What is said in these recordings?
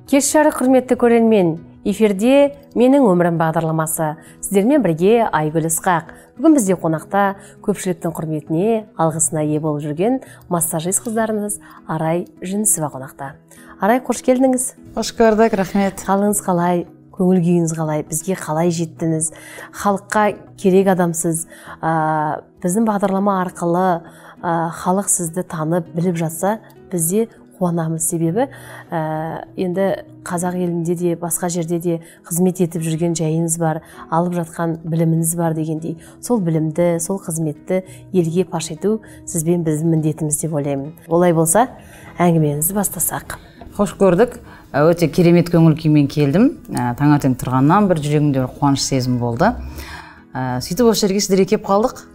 Кеш жарық, құрметті көрермен! Эфирде «Менің өмірім» бағдарламасы. Сіздермен бірге Айгүл Ысқақ. Бүгін бізде қонақта көпшіліктің құрметіне, алғысына ие болып жүрген массажист қыздарымыз Арай Жүнісова қонақта. Арай, қош келдіңіз. Қош көрдік, рахмет. Қалыңыз қалай, көңіл күйіңіз қалай, бізге қалай жеттіңіз? Халыққа керек адамсыз. Біздің бағдарлама арқылы халық сізді танып, біліп жатса, бізде қуанамыз. Себебі енді қазақ елінде де, басқа жерде де қызмет етіп жүрген жайыңыз бар, алып жатқан біліміңіз бар дегендей, сол білімді, сол қызметті елге паш ету сізбен біздің міндетіміз деп ойлаймын. Олай болса, әңгімемізді бастасақ. Қош көрдік. Өте керемет көңіл күймен келдім. Таңертең тұрғаннан бір жүрегімде бір қуаныш сезім болды. Сөйтіп осы жерге сіздерге келіп қалдық.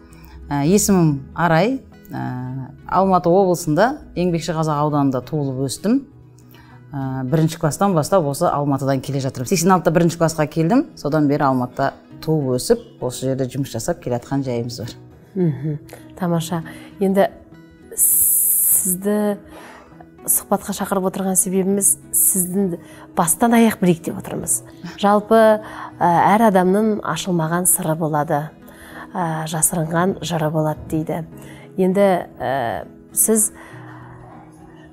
Есімім Арай. Алматы облысында, Еңбекші Қазақ ауданында туылып өстім. Бірінші класстан бастап осы Алматыдан келе жатырмын. 86-да бірінші классқа келдім, содан бері Алматыда туып өсіп, осы жерде жұмыс жасап келе жатқан жайымыз бар. Тамаша. Енді сізді сұхбатқа шақырып отырған себебіміз, сіздің бастан аяқ білейік деп отырмыз. Жалпы әр адамның ашылмаған сыры болады, жасырынған жыры болады дейді. Енді сіз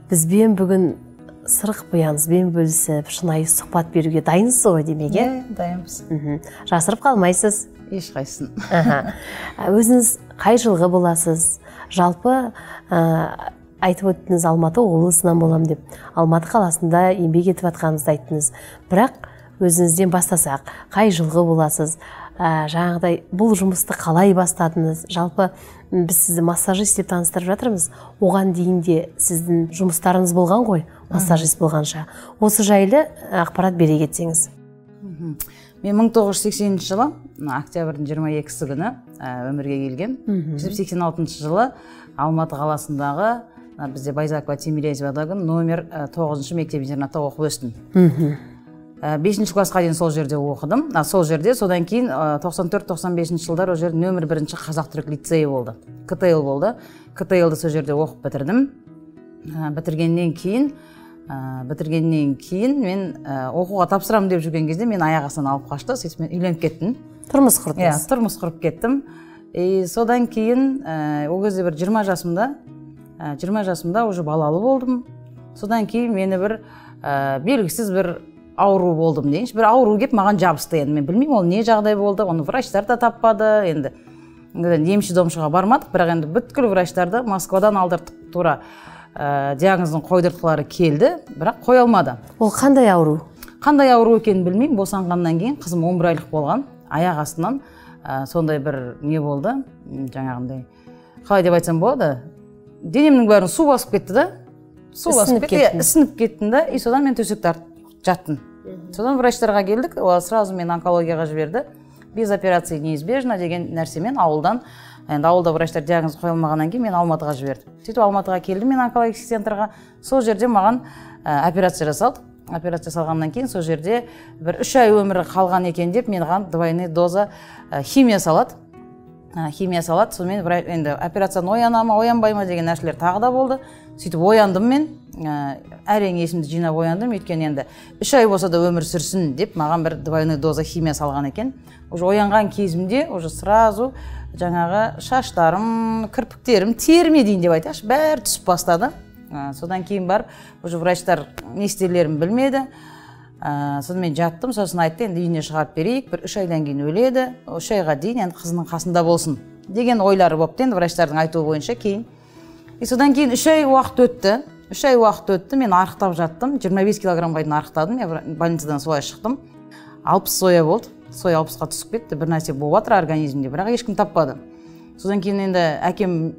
бізбен бүгін сыр құпияңызбен бөлісіп, шынайы сұхбат беруге дайынсыз ғой демек, иә? Иә, дайынбыз. Жасырып қалмайсыз? Ешқайсысын. Өзіңіз қай жылғы боласыз? Жалпы айтып өттіңіз, Алматы облысынан болам деп. Алматы қаласында еңбек етіп жатқаныңызды айттыңыз. Бірақ өзіңізден бастасақ, қай жылғы боласыз? Жаңағыдай бұл жұмысты қалай бастадыңыз? Жалпы біз сізді массажист деп таныстырып жатырмыз. Оған дейін де сіздің жұмыстарыңыз болған ғой, массажист болғанша. Осы жайлы ақпарат бере кетсеңіз. Мен 1980 жылы, октябрьдің 22 күні өмірге келгем. Сөйтіп 86 жылы Алматы қаласындағы, бізде Байзакова, Тимирязевадағы номер 9 мектеп интернатта оқып өстім. 5 классқа дейін сол жерде оқыдым. Сол жерде, содан кейін 94-95 жылдар ол жерде нөмір 1 қазақ түрік лицейі болды. КТЛ болды. КТЛ-ді сол жерде оқып бітірдім. Бітіргеннен кейін мен оқуға тапсырамын деп жүрген кезде мен аяқ астынан алып қашты. Сөйтіп мен үйленіп кеттім. Тұрмыс құрдыңыз? Иә, тұрмыс құрып кеттім. И содан кейін ол кезде бір 20 жасымда, 20 жасымда уже балалы болдым. Содан кейін мені бір белгісіз бір ауру болдым дейінші. Бір ауру келіп маған жабысты енді. Мен білмеймін, ол не жағдай болды, оны врачтар да таппады. Енді емші домшыға бармадық, бірақ енді бүткіл врачтарды Москвадан алдырттық, тура диагнозын қойдыртқылары келді, бірақ қоя алмады. Ол қандай ауру? Қандай ауру екенін білмеймін. Босанғаннан кейін қызым 11 айлық болған, аяқ астынан сондай бір не болды, жаңағындай, қалай деп айтсам болады, денемнің бәрін су басып кетті да, су басып кетті, ісініп кеттім да, и содан мен төсекте жаттым. Содан врачтарға келдік, олар сразу мені онкологияға жіберді. Без операции неизбежно деген нәрсемен ауылдан, енді ауылда врачтар диагноз қоя алмағаннан кейін мені Алматыға жіберді. Сөйтіп Алматыға келдім мен онкологический центрға. Сол жерде маған операция жасалды. Операция жасалғаннан кейін сол жерде бір 3 ай өмірі қалған екен деп маған двойной доза химия салады. Химия салады. Сонымен енді операциядан ояна ма, оянбай ма деген нәрселер тағы да болды. Сөйтіп ояндым мен, әрең есімді жинап ояндым, өйткені енді 3 ай болса да өмір сүрсін деп маған бір двойной доза химия салған екен. Уже оянған кезімде уже сразу жаңағы шаштарым, кірпіктерім, теріме дейін деп айтайықшы, бәрі түсіп бастады. Содан кейін барып уже врачтар не істерлерін білмеді. Сонымен жаттым, сосын айтты, енді үйіне шығарып берейік, бір 3 айдан кейін өледі, 3 айға дейін енді қызының қасында болсын деген ойлары болыпты енді врачтардың айтуы бойынша кейін. И содан кейін 3 ай уақыт өтті. 3 ай уақыт өтті, мен арықтап жаттым, 25 килограммға дейін арықтадым, мен больницадан солай шықтым. 60 соя болды, соя 60-қа түсіп кетті, бір нәрсе болып жатыр организмде, бірақ ешкім таппады. Содан кейін енді әкем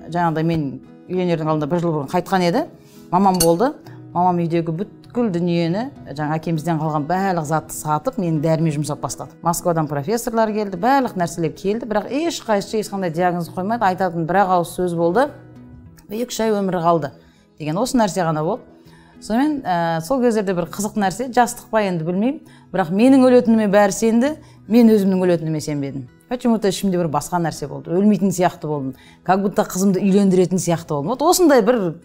жаңағыдай мен үйленердің алдында бір жыл бұрын қайтқан еді, мамам болды. Мамам үйдегі бүткіл дүниені, жаңа әкемізден қалған барлық затты сатып, менің дәріме жұмсап бастады. Москвадан профессорлар келді, барлық нәрселер келді, бірақ ешқайсысы ешқандай диагноз қоймады. Айтатын бір ақ ауыз сөз болды: 2-3 ай өмірі қалды деген осы нәрсе ғана болды. Сонымен сол кездерде бір қызық нәрсе, жастық па енді білмеймін, бірақ менің өлетініме бәрі сенді, мен өзімнің өлетініме сенбедім. Почему-то ішімде бір басқа нәрсе болды, өлмейтін сияқты болдым, как будто қызымды үйлендіретін сияқты болдым. Вот осындай бір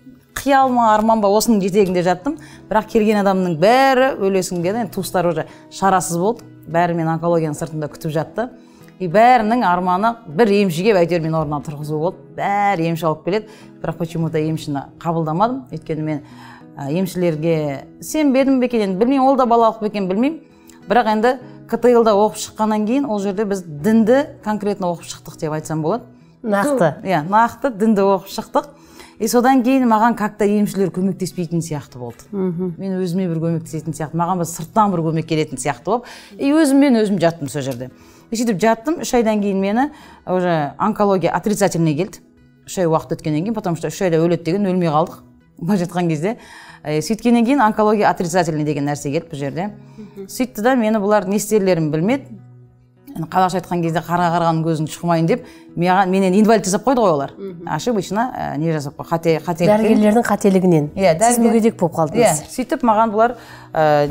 Қиял ма, арман ба, осының жетегінде жаттым. Бірақ келген адамның бәрі өлесің деді. Енді туыстары уже шарасыз болды, бәрі мен онкологияның сыртында күтіп жатты. И бәрінің арманы бір емші келіп, әйтеуір мені орнынан тұрғызу болды. Бәрі емші алып келеді, бірақ почему-то емшіні қабылдамадым. Өйткені мен емшілерге сенбедім бе екен, енді білмеймін, ол да балалық па екен, білмеймін. Бірақ енді КТЛ-да оқып шыққаннан кейін ол жерде біз дінді конкретно оқып шықтық деп айтсам болады. Нақты. Иә, нақты дінді оқып шықтық. И содан кейін маған как-то емшілер көмектеспейтін сияқты болды. Мен өзіме бір көмектесетін сияқты, маған бір сырттан бір көмек келетін сияқты болып, и өзіммен өзім жаттым сол жерде. И сөйтіп жаттым, 3 айдан кейін мені уже онкология отрицательный келді. 3 ай уақыт өткеннен кейін, потому что 3 айда өледі деген, өлмей қалдық былайша айтқан кезде. Сөйткеннен кейін онкология отрицательный деген нәрсе келді бұл жерде. Сөйтті да, мені бұлар не істерлерін білмеді. Енді қазақша айтқан кезде, қарға қарғаның көзін шұқымайын деп, маған менен инвалид жасап қойды ғой олар. Ошибочно не жасап қой, қате қателікпен. Дәрігерлердің қателігінен Иә, сіз мүгедек болып қалдыңыз. Иә, сөйтіп маған бұлар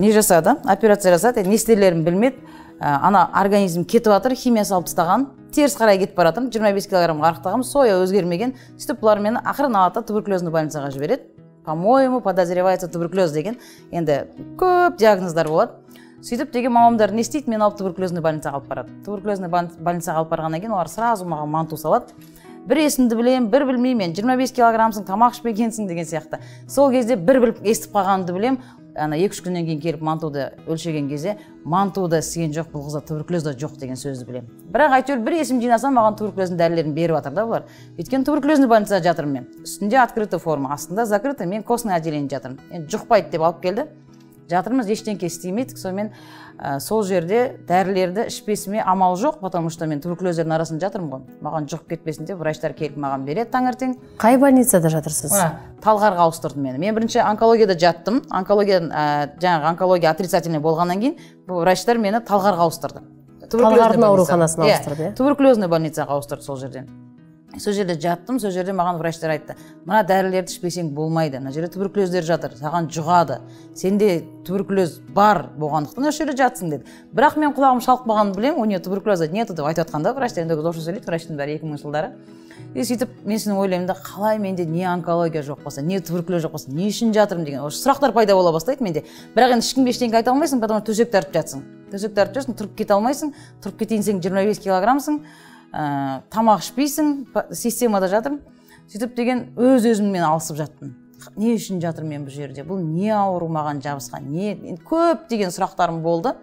не жасады, операция жасады. Енді не істерлерін білмеді. Ана организм кетіп жатыр, химия салып тастаған, теріс қарай кетіп бара жатырмын, 25 килограммға арықтағанмын, соя өзгермеген. Сөйтіп бұлар мені ақырын алады да, туберкулезный больницаға жібереді. По-моему, подозревается туберкулез деген, енді көп диагноздар болады. Сөйтіп деген мамамдар не істейді? Мені алып туберкулезный больницаға алып барады. Туберкулезный больницаға алып барғаннан кейін олар сразу маған манту салады. Бір есімді білемін, бір білмеймін мен. 25 килограммсың, тамақ ішпегенсің деген сияқты. Сол кезде бір біліп, естіп қалғанымды білемін. Ана 2-3 күннен кейін келіп мантуды өлшеген кезде, мантуда істеген жоқ, бұл қызда туберкулез да жоқ деген сөзді білемін. Бірақ әйтеуір бір есім жинасам, маған туберкулездің дәрілерін беріп жатыр да бұлар. Өйткені туберкулезный больницада жатырмын мен, үстінде открытый форма, астында закрытый, мен костный отделение жатырмын. Енді жұқпайды деп алып келді, жатырмыз, ештеңке істемейді. Сонымен сол жерде дәрілерді ішпесіме амал жоқ, потому что мен туберкулездердің арасында жатырмын ғой, маған жұғып кетпесін деп врачтар келіп маған береді таңертең. Қай больницада жатырсыз? Мына Талғарға ауыстырды мені. Мен бірінші онкологияда жаттым. Онкология жаңағы онкология отрицательный болғаннан кейін бұл врачтар мені Талғарға ауыстырды. Талғардың ауруханасына Иә, ауыстырды, иә? Туберкулезный больницаға ауыстырды. Сол жерден, сол жерде жаттым. Сол жерде маған врачтар айтты: мына дәрілерді ішпесең болмайды, мына жерде туберкулездер жатыр, саған жұғады, сенде туберкулез бар болғандықтан осы жерде жатсың деді. Бірақ мен құлағым шалып қалғанын білемін. У нее туберкулеза нету деп айтып жатқан да врачтар. Енді орысша сөйлейді врачтың бәрі 2000-жылдары. И сөйтіп мен соны ойлаймын да, қалай менде не онкология жоқ болса, не туберкулез жоқ болса, не үшін жатырмын деген осы сұрақтар пайда бола бастайды менде. Бірақ енді ешкімге ештеңе айта алмайсың, потому что төсек тартып жатсың, төсек тартып жатсың, тұрып кете алмайсың. Тұрып кетейін десең, 25 килограммсың, тамақ ішпейсің, системада жатырмын. Сөйтіп деген өз өзіммен алысып жаттым. Не үшін жатырмын мен бұл жерде, бұл не ауру маған жабысқан, не, енді көптеген сұрақтарым болды.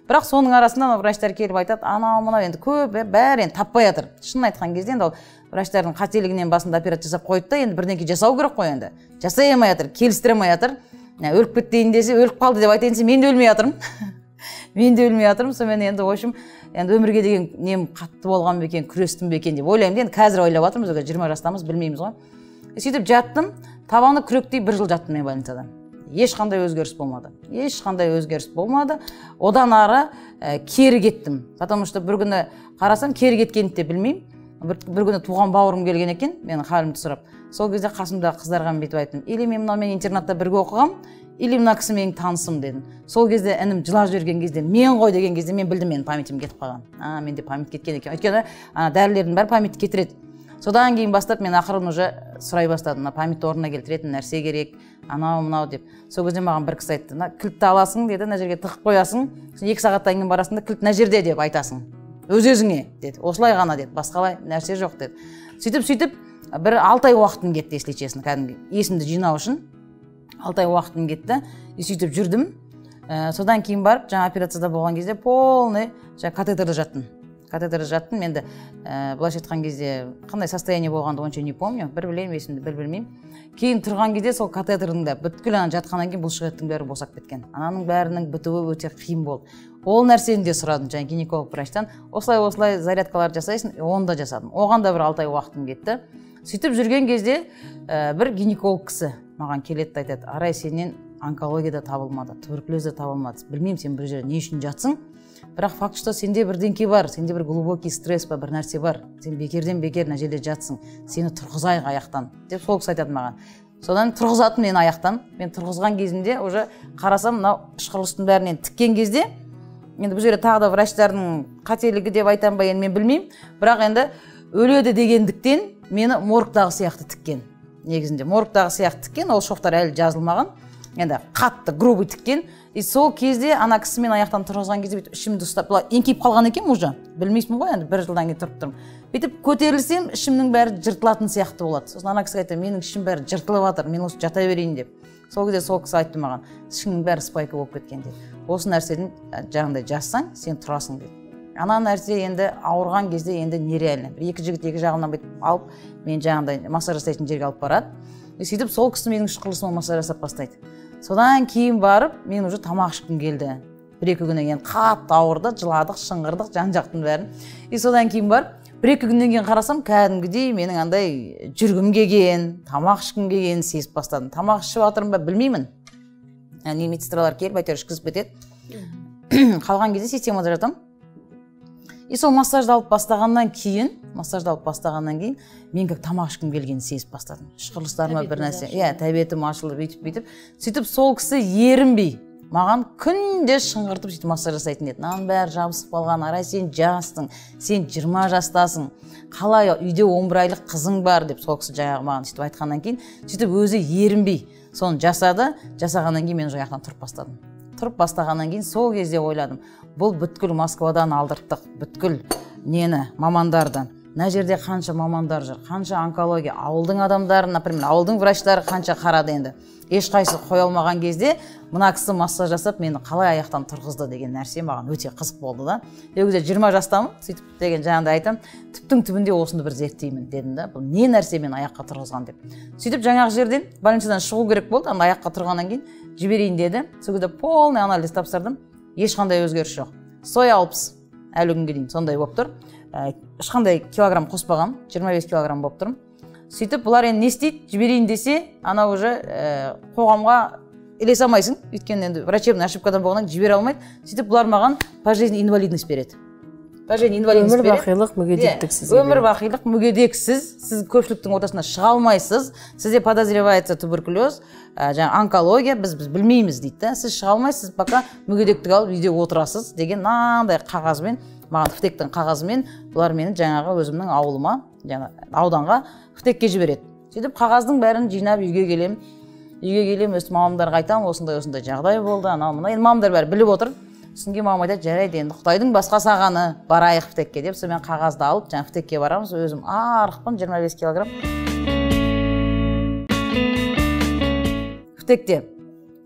Бірақ соның арасында ана врачтар келіп айтады, анау мынау енді көп, бәрі енді таппай жатыр. Шынын айтқан кезде, енді ол врачтардың қателігінен басында операция жасап қойды да, енді бірдеңке жасау керек қой, енді жасай алмай жатыр, келістіре алмай жатыр. Өліп кетейін десе, өліп қалды деп айтайын десе, мен де өлмей жатырмын, мен де өлмей жатырмын. Сонымен енді, в общем, енді өмірге деген нем қатты болған ба екен, күрестім бе екен деп ойлаймын да. Енді қазір ойлап жатырмыз, ол 20 жастамыз, білмейміз ғой. Сөйтіп жаттым, табаны күректей бір жыл жаттым мен больницада. Ешқандай өзгеріс болмады, ешқандай өзгеріс болмады. Одан ары кері кеттім, потому что бір күні қарасам, кері кеткенді де білмеймін. Бір күні туған бауырым келген екен менің халімді сұрап. Сол кезде қасымдағы қыздарға мен бүйтіп айттым: или мен мынаумен интернатта бірге оқығанмын, или мына кісі менің танысым дедім. Сол кезде інім жылап жіберген кезде, мен ғой деген кезде, мен білдім, менің памятім кетіп қалған. А менде память кеткен екен, өйткені ана дәрілердің бәрі память кетіреді. Содан кейін бастап мен ақырын уже сұрай бастадым: мына памятті орнына келтіретін нәрсе керек, анау мынау деп. Сол кезде маған бір кісі айтты: мына кілтті аласың деді, мына жерге тығып қоясың, сосын 2 сағаттан кейін барасың да, кілт мына жерде деп айтасың өз өзіңе деді. Осылай ғана деді, басқалай нәрсе жоқ деді. Сөйтіп бір 6 ай уақытым кетті, если честно, кәдімгі есімді жинау үшін 6 ай уақытым кетті. И сөйтіп жүрдім. Содан кейін барып жаңа операцияда болған кезде полный жаңа катетерде жаттым, катетерде жаттым. Енді былайша айтқан кезде, қандай состояние болғанды онша не помню, бір білемін есімді, бір білмеймін. Кейін тұрған кезде сол катетердің де бүткіл ана жатқаннан кейін бұлшық бәрі босап кеткен, ананың бәрінің бітуі өте қиын болды. Ол нәрсені де сұрадым жаңа гинеколог врачтан: осылай осылай зарядкалар жасайсың. Оны да жасадым, оған да бір 6 ай уақытым кетті. Сөйтіп жүрген кезде бір гинеколог кісі маған келеді да айтады: Арай, сенен онкология да табылмады, туберкулез де табылмады, білмеймін, сен бұл жерде не үшін жатсың, бірақ факт, что сенде бірдеңке бар, сенде бір глубокий стресс па, бір нәрсе бар, сен бекерден бекер мына жерде жатсың, сені тұрғызайық аяқтан деп сол кісі айтады маған. Содан тұрғызады мені аяқтан. Мен тұрғызған кезімде уже қарасам, мынау ішқұрылыстың бәрінен тіккен кезде, енді бұл жерде тағы да врачтардың қателігі деп айтамын ба, енді мен білмеймін, бірақ енді өледі дегендіктен мені моргтағы сияқты тіккен. Негізінде моргтағы сияқты тіккен, ол шовтар әлі жазылмаған. Енді қатты грубый тіккен. И сол кезде ана кісі мен аяқтан тұрғызған кезде бүйтіп ішімді ұстап, былай еңкейіп қалған екенмін уже. Білмейсің ғой енді, бір жылдан кейін тұрып тұрмын. Бүйтіп көтерілсем, ішімнің бәрі жыртылатын сияқты болады. Сосын ана кісіге айтамын, менің ішім бәрі жыртылып жатыр, мен осы жата берейін деп. Сол кезде сол кісі айтты маған, ішіңнің бәрі спайка болып кеткен деді. Осы нәрседен жаңағыдай жазсаң, сен тұрасың деді. Ана нәрсе енді ауырған кезде енді нереально. Бір екі жігіт екі жағымнан бүйтіп алып, мен жаңағыдай массаж жасайтын жерге алып барады. И сөйтіп сол кісі менің ішқұрылысыма массаж жасап бастайды. Содан кейін барып, мен уже тамақ ішкім келді. Бір-екі күннен кейін қатты ауырды, жыладық, шыңғырдық, жан-жақтың бәрін. И содан кейін барып, бір-екі күннен кейін қарасам, кәдімгідей менің андай жүргім келген, тамақ ішкім келгенін сезіп бастадым. Тамақ ішіп жатырмын ба, білмеймін. Яғни медсестралар келіп, әйтеуір ішкізіп кетеді. Қалған кезде системада жатамын. И сол массажды алып бастағаннан кейін, мен как тамақ ішкім келгенін сезіп бастадым. Ішқұрылыстарыма бір нәрсе, иә, тәбетім ашылып, бүйтіп-бүйтіп. Сөйтіп сол кісі ерінбей маған күнде шыңғыртып сөйтіп массаж жасайтын еді. Мынаның бәрі жабысып қалған, Арай, сен жассың, сен 20 жастасың, қалай үйде 11 айлық қызың бар деп сол кісі жаңағы маған сөйтіп айтқаннан кейін, сөйтіп өзі ерінбей соны жасады. Жасағаннан кейін мен уже аяқтан тұрып бастадым. Тұрып бастағаннан кейін сол кезде ойладым, бұл бүткіл Москвадан алдырттық, бүткіл нені, мамандардан. Мына жерде қанша мамандар жүр, қанша онкология, ауылдың адамдары, например, ауылдың врачтары қанша қарады енді. Ешқайсысы қоя алмаған кезде мына кісі массаж жасап мені қалай аяқтан тұрғызды деген нәрсе маған өте қызық болды да. Ол кезде 20 жастамын, сөйтіп деген жаңағыдай айтамын, түптің түбінде осыны бір зерттеймін дедім да, бұл не нәрсе мені аяққа тұрғызған деп. Сөйтіп жаңағы жерден больницадан шығу керек болды, анда аяққа тұрғаннан кейін жіберейін деді. Сол кезде полный анализ тапсырдым, ешқандай өзгеріс жоқ. Сой 60 әлі күнге дейін сондай болып тұр. Ешқандай килограмм қоспағам, 25 килограмм болып тұрмын. Сөйтіп бұлар енді не істейді, жіберейін десе, ана уже қоғамға ілесе алмайсың, өйткені енді врачебный ошибкадан болғаннан жібере алмайды. Сөйтіп бұлар маған пожизненный инвалидность береді. Пожизненный инвалидность береді. Өмір бақилық мүгедектік сізге. Өмір бақилық мүгедексіз, сіз көпшіліктің ортасына шыға алмайсыз, сізде подозревается туберкулез, жаңа онкология, біз білмейміз дейді да. Сіз шыға алмайсыз, пока мүгедектік алып үйде отырасыз деген мынандай қағазбен, маған ФТЭК-тің қағазымен бұлар мені жаңағы өзімнің ауылыма, жаңа ауданға ФТЭК-ке жібереді. Сөйтіп қағаздың бәрін жинап үйге келем. Үйге келем, өстіп мамамдарға айтамын, осындай-осындай жағдай болды, анау мынау. Енді мамамдар бәрі біліп отыр. Сосын кейін мамам айтады, жарайды енді Құдайдың басқа сағаны, барайық ФТЭК-ке деп. Сонымен қағазды алып, жаңа ФТЭК-ке барамыз. Өзім арықпын, 25 килограмм. ФТЭК-те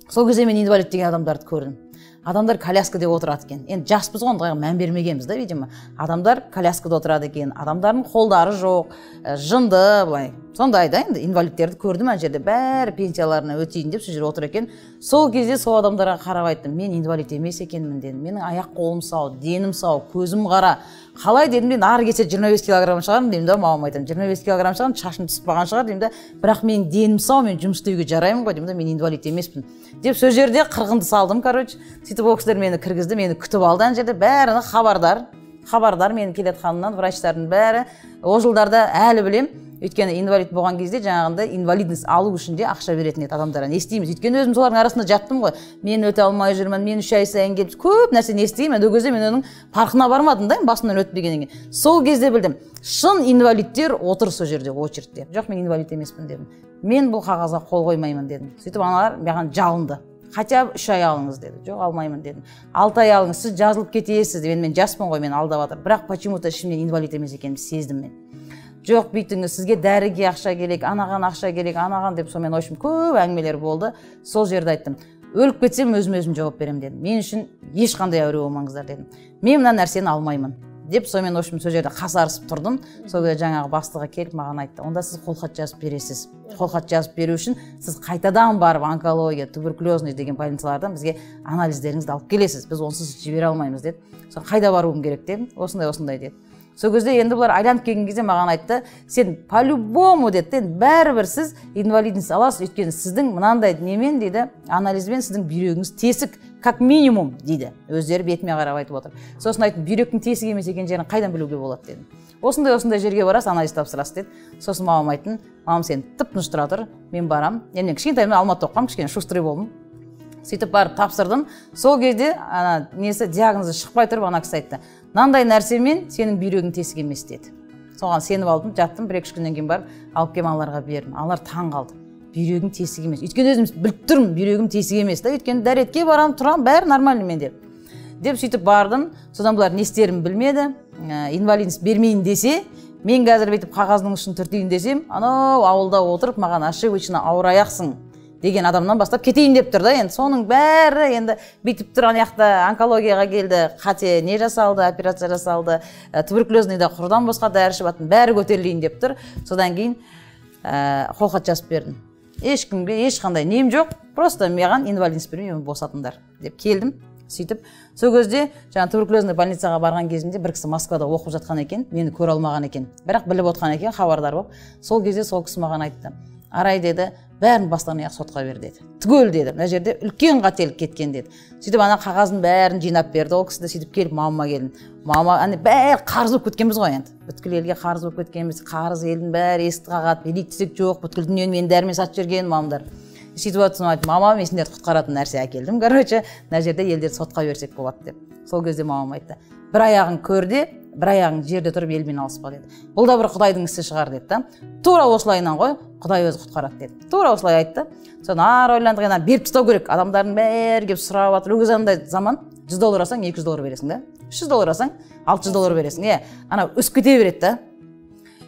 сол кезде мен инвалид деген адамдарды көрдім. Адамдар коляскада отырады екен. Енді жаспыз ғой, ондайға мән бермегенбіз да, видимо. Адамдар коляскада отырады екен, адамдардың қолдары жоқ, жынды былай. Сондай да енді инвалидтерді көрдім ана жерде, бәрі пенсияларына өтейін деп сол жерде отыр екен. Сол кезде сол адамдарға қарап айттым, мен инвалид емес екенмін дедім. Менің аяқ қолым сау, денім сау, көзім қара. Қалай дедім, мен ары кетсе 25 килограмм шығармын деймін да, мамам айтамын, 25 килограмм шығармын, шашым түсіп қалған шығар деймін да, бірақ менің денім сау, мен жұмыс істеуге жараймын ғой деймін да, мен инвалид емеспін деп сол жерде қырғынды салдым, короче. Сөйтіп ол кісілер мені кіргізді, мені күтіп алды ана жерде, бәрі хабардар менің келатқанымнан, врачтардың бәрі. Ол жылдарда әлі білем, өйткені инвалид болған кезде жаңағындай инвалидность алу үшін де ақша беретін еді адамдарға. Не істейміз? Өйткені өзім солардың арасында жаттым ғой. Мен өте алмай жүрмін, мен 3 ай сайын келіп көп нәрсені естимін. Ол кезде мен оның парқына бармадым да, басымнан өтпегеннен кейін. Сол кезде білдім, шын инвалидтер отыр сол жерде очередьте. Жоқ, мен инвалид емеспін дедім. Мен бұл қағазға қол қоймаймын дедім. Сөйтіп аналар маған жалынды. Хотя бы 3 ай алыңыз деді. Жоқ, алмаймын дедім. 6 ай алыңыз, сіз жазылып кетесіз деп. Енді мен жаспын ғой, мен алдап жатыр. Бірақ почему-то ішімнен инвалид емес екенімді сездім мен. Жоқ, бүйтіңіз, сізге дәріге ақша керек, анаған ақша керек, анаған деп сонымен, в общем, көп әңгімелер болды. Сол жерде айттым, өліп кетсем өзім өзім жауап беремін дедім. Мен үшін ешқандай әуре болмаңыздар дедім. Мен мына нәрсені алмаймын деп сонымен, в общем, сол жерде қасарысып тұрдым. Сол кезде жаңағы бастығы келіп маған айтты, онда сіз қолхат жазып бересіз. Қолхат жазып беру үшін сіз қайтадан барып онкология, туберкулезный деген больницалардан бізге анализдеріңізді алып келесіз. Біз онсыз жібере алмаймыз деді. Сол қайда баруым керек дедім. Осындай осындай деді. Сол кезде енді бұлар айланып келген кезде маған айтты, сен по-любому деді, енді бәрібір сіз инвалидность аласыз, өйткені сіздің мынандай немен дейді, анализбен сіздің бүйрегіңіз тесік, как минимум дейді. Өздері бетіме қарап айтып отыр. Сосын айттым, бүйректің тесік емес екен жерін қайдан білуге болады дедім. Осындай осындай жерге барасыз, анализ тапсырасыз деді. Сосын мамам айттым, мамам сен тып-тыныш тұра тұр, мен барам. Енді мен кішкентайымнан Алматыда оқығанмын, кішкене шустрый болдым. Сөйтіп барып тапсырдым. Сол кезде ана несі диагнозы шықпай тұрып ана кісі айтты, мынандай нәрсемен сенің бүйрегің тесік емес деді. Соған сеніп алдым, жаттым, 1-2 күннен кейін барып алып келіп аналарға бердім. Аналар таң қалды. Бүйрегім тесік емес. Өйткені өзім біліп тұрмын, бүйрегім тесік емес та. Өйткені дәретке барамын, тұрамын, бәрі нормально менде. Деп сөйтіп бардым. Содан бұлар не істерін білмеді. Инвалидность бермейін десе, мен қазір бүйтіп қағаздың ұшын түртейін десем, анау ауылда отырып маған ошибочно ауыр аяқсың деген адамнан бастап кетейін деп тұр да. Енді соның бәрі енді бүйтіп тұр, ана жақта онкологияға келді, қате не жасалды, операция жасалды, туберкулезныйда құрдан босқа дәрі ішіп аттым, бәрі көтерілейін деп тұр. Содан кейін қолхат жазып бердім. Ешкімге ешқандай нем жоқ, просто маған инвалидность бермей, босатыңдар деп келдім. Сөйтіп сол кезде жаңа туберкулезный больницаға барған кезімде бір кісі Москвада оқып жатқан екен, мені көре алмаған екен, бірақ біліп отқан екен, хабардар болып. Сол кезде сол кісі маған айтты: Арай, деді, бәрін бастан аяқ сотқа бер, деді, түгел, деді, мына жерде үлкен қателік кеткен, деді. Сөйтіп ана қағаздың бәрін жинап берді ол кісі де. Сөйтіп келіп мамама келдім. Мама, ане бәрі қарыз болып кеткенбіз ғой енді, бүткіл елге қарыз болып кеткенбіз, қарыз, елдің бәрі есікті қағады, билік десек жоқ, бүткіл дүниені менің дәрімен сатып жіберген мамамдар. Сөйтіп отырсам, айттым: мама, мен сендерді құтқаратын нәрсе әкелдім, короче, мына жерде елдерді сотқа берсек болады деп. Сол кезде мамам айтты: бір аяғың көрде, бір аяғың жерде тұрып елмен алыспа, деді. Бұл да бір құдайдың ісі шығар, деді да. Тура осылайынан ғой, құдай өзі құтқарады, деді. Тура осылай айтты. Соны ары ойландық, енді беріп тастау керек, адамдардың бәрі келіп сұрап жатыр. Ол кезде андай заман, 100 доллар алсаң, 200 доллар бересің да, 300 доллар алсаң, 600 доллар бересің, иә, ана өсіп кете береді да.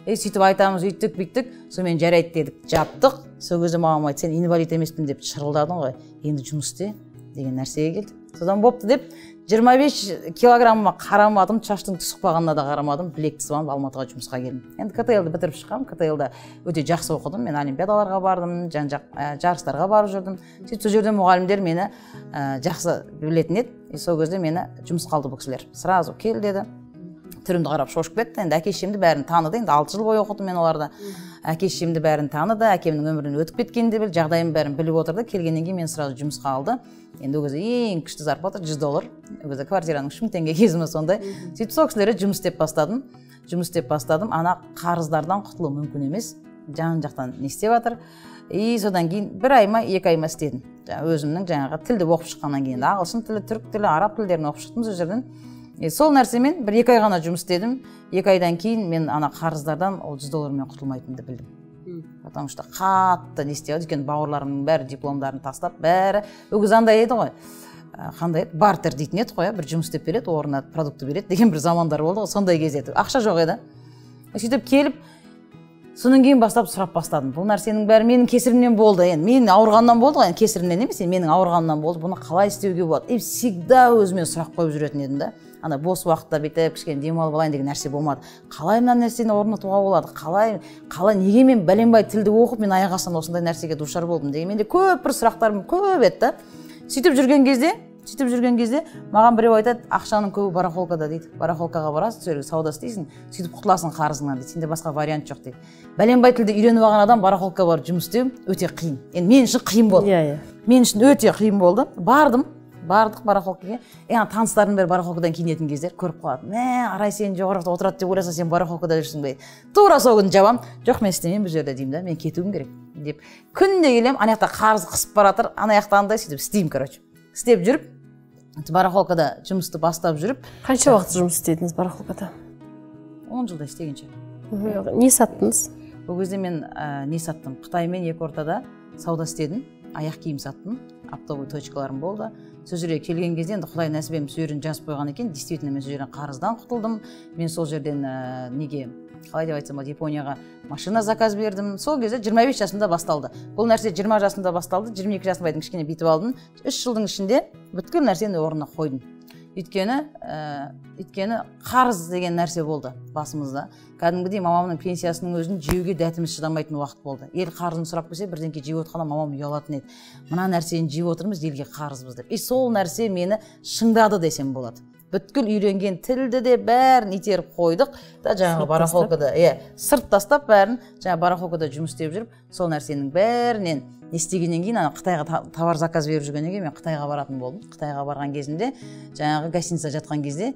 Сөйтіп айтамыз, үйттік, бүйттік, сонымен жарайды дедік, жаптық. Сол кезде мамам айтты: сен инвалид емеспін деп шырылдадың ғой, енді жұмыс істе деген нәрсеге келді. Содан бопты деп 25 килограммыма қарамадым, шаштың түсіп қалғанына да қарамадым, білекті сыбанып Алматыға жұмысқа келдім. Енді КТЛ-ді бітіріп шыққанмын, КТЛ-да өте жақсы оқыдым, мен олимпиадаларға бардым, жан-жақ жарыстарға барып жүрдім. Сөйтіп сол жерде мұғалімдер мені жақсы білетін еді. И сол кезде мені жұмысқа алды бұл кісілер. Сразу кел деді. Түрімді қарап шошып кетті. Енді әке шешемді бәрін таныды. Енді 6 жыл бойы оқыдым мен оларда. Әке шешемді бәрін таныды, әкемнің өмірінен өтіп кеткенін де білді, жағдайымның бәрін біліп отырды. Келгеннен кейін мені сразу жұмысқа алды. Енді ол кезде ең күшті зарплата 100 доллар. Ол кезде квартираның 3000 теңге кезіміз сондай. Сөйтіп сол кісілерге жұмыс істеп бастадым. Жұмыс істеп бастадым. Ана қарыздардан құтылу мүмкін емес. Жан жақтан не істеп жатыр. И содан кейін 1 ай ма, 2 ай ма істедім. Өзімнің жаңағы тілді оқып шыққаннан кейін ағылшын тілі, түрік тілі, араб тілдерін оқып шықтым сол жерден. Сол нәрсемен 1-2 ай ғана жұмыс істедім. 2 айдан кейін мен ана қарыздардан ол 100 доллармен құтылмайтынымды білдім. Потому что қатты не істеп, өйткені бауырларымның бәрі дипломдарын тастап, бәрі ол кезде андай еді ғой. Қандай еді? Бартер дейтін еді ғой, бір жұмыс істеп береді, орнына продукты береді деген бір замандар болды ғой, сондай кез еді. Ақша жоқ еді. Сөйтіп келіп, содан кейін бастап сұрап бастадым. Бұл нәрсенің бәрі менің кесірімнен болды. Енді менің ауырғаннан болды ғой, енді кесірімнен емес, менің ауырғанымнан болды. Бұны қалай істеуге болады? И всегда өзіме сұрақ қойып жүретін едім да. Ана бос уақытта бүйтіп кішкене демалып алайын деген нәрсе болмады. Қалай мына нәрсені орнатуға болады? Қалай, қалай, неге мен бәленбай тілді оқып, мен аяқ астынан осындай нәрсеге душар болдым деген менде көп бір сұрақтарым көп еді да. Сөйтіп жүрген кезде маған біреу айтады: ақшаның көбі барахолкада дейді. Барахолкаға барасың, сол жерге сауда істейсің, сөйтіп құтыласың қарызыңнан дейді. Сенде басқа вариант жоқ дейді. Бәленбай тілді үйреніп алған адам барахолкаға барып жұмыс істеу өте қиын. Енді мен үшін қиын болды. Иә, иә. Мен үшін өте қиын болды. Бардық барахолкаға. Таныстарым бәрі барахолкадан киінетін кездер көріп қалады. Мә, Арай сен жоғарыда отырады деп ойласа, сен барахолкада жүрсің бе? Тура сол күні жабам. Жоқ, мен істемеймін бұл жерде деймін да, мен кетуім керек деп. Күнде келемін, ана жақта қарыз қысып бара жатыр, ана жақта андай сөйтіп істеймін, короче. Істеп жүріп, барахолкада жұмысты бастап жүріп. Қанша уақыт жұмыс істедіңіз барахолкада? 10 жылда істегенше. Не саттыңыз? Ол кезде мен не саттым? Қытаймен екі ортада сауда істедім, аяқ киім саттым, оптовый точкаларым болды. Сол жерге келген кезде енді Құдай нәсібем сол жерден жазып қойған екен. Действительно мен сол жерден қарыздан құтылдым. Мен сол жерден неге, қалай деп айтсам болады, Японияға машина заказ бердім. Сол кезде 25 жасымда басталды. Бұл нәрсе 20 жасымда басталды, 22 жасымда айдың кішкене бүйтіп алдым. 3 жылдың ішінде бүткіл нәрсені орнына қойдым. Өйткені қарыз деген нәрсе болды басымызда. Кәдімгідей мамамның пенсиясының өзін жеуге дәтіміз шыдамайтын уақыт болды. Ел қарызын сұрап келсе, бірдеңке жеп отырғанда мамам ұялатын еді. Мына нәрсені жеп отырмыз, елге қарызбыз деп. И сол нәрсе мені шыңдады десем болады. Бүткіл үйренген тілді де бәрін итеріп қойдық да, жаңағы барахолкада, иә, сырт тастап бәрін, жаңа барахолкада жұмыс істеп жүріп, сол нәрсенің бәрінен не істегеннен кейін ана Қытайға товар заказ беріп жүргеннен кейін мен Қытайға баратын болдым. Қытайға барған кезімде жаңағы гостиницада жатқан кезде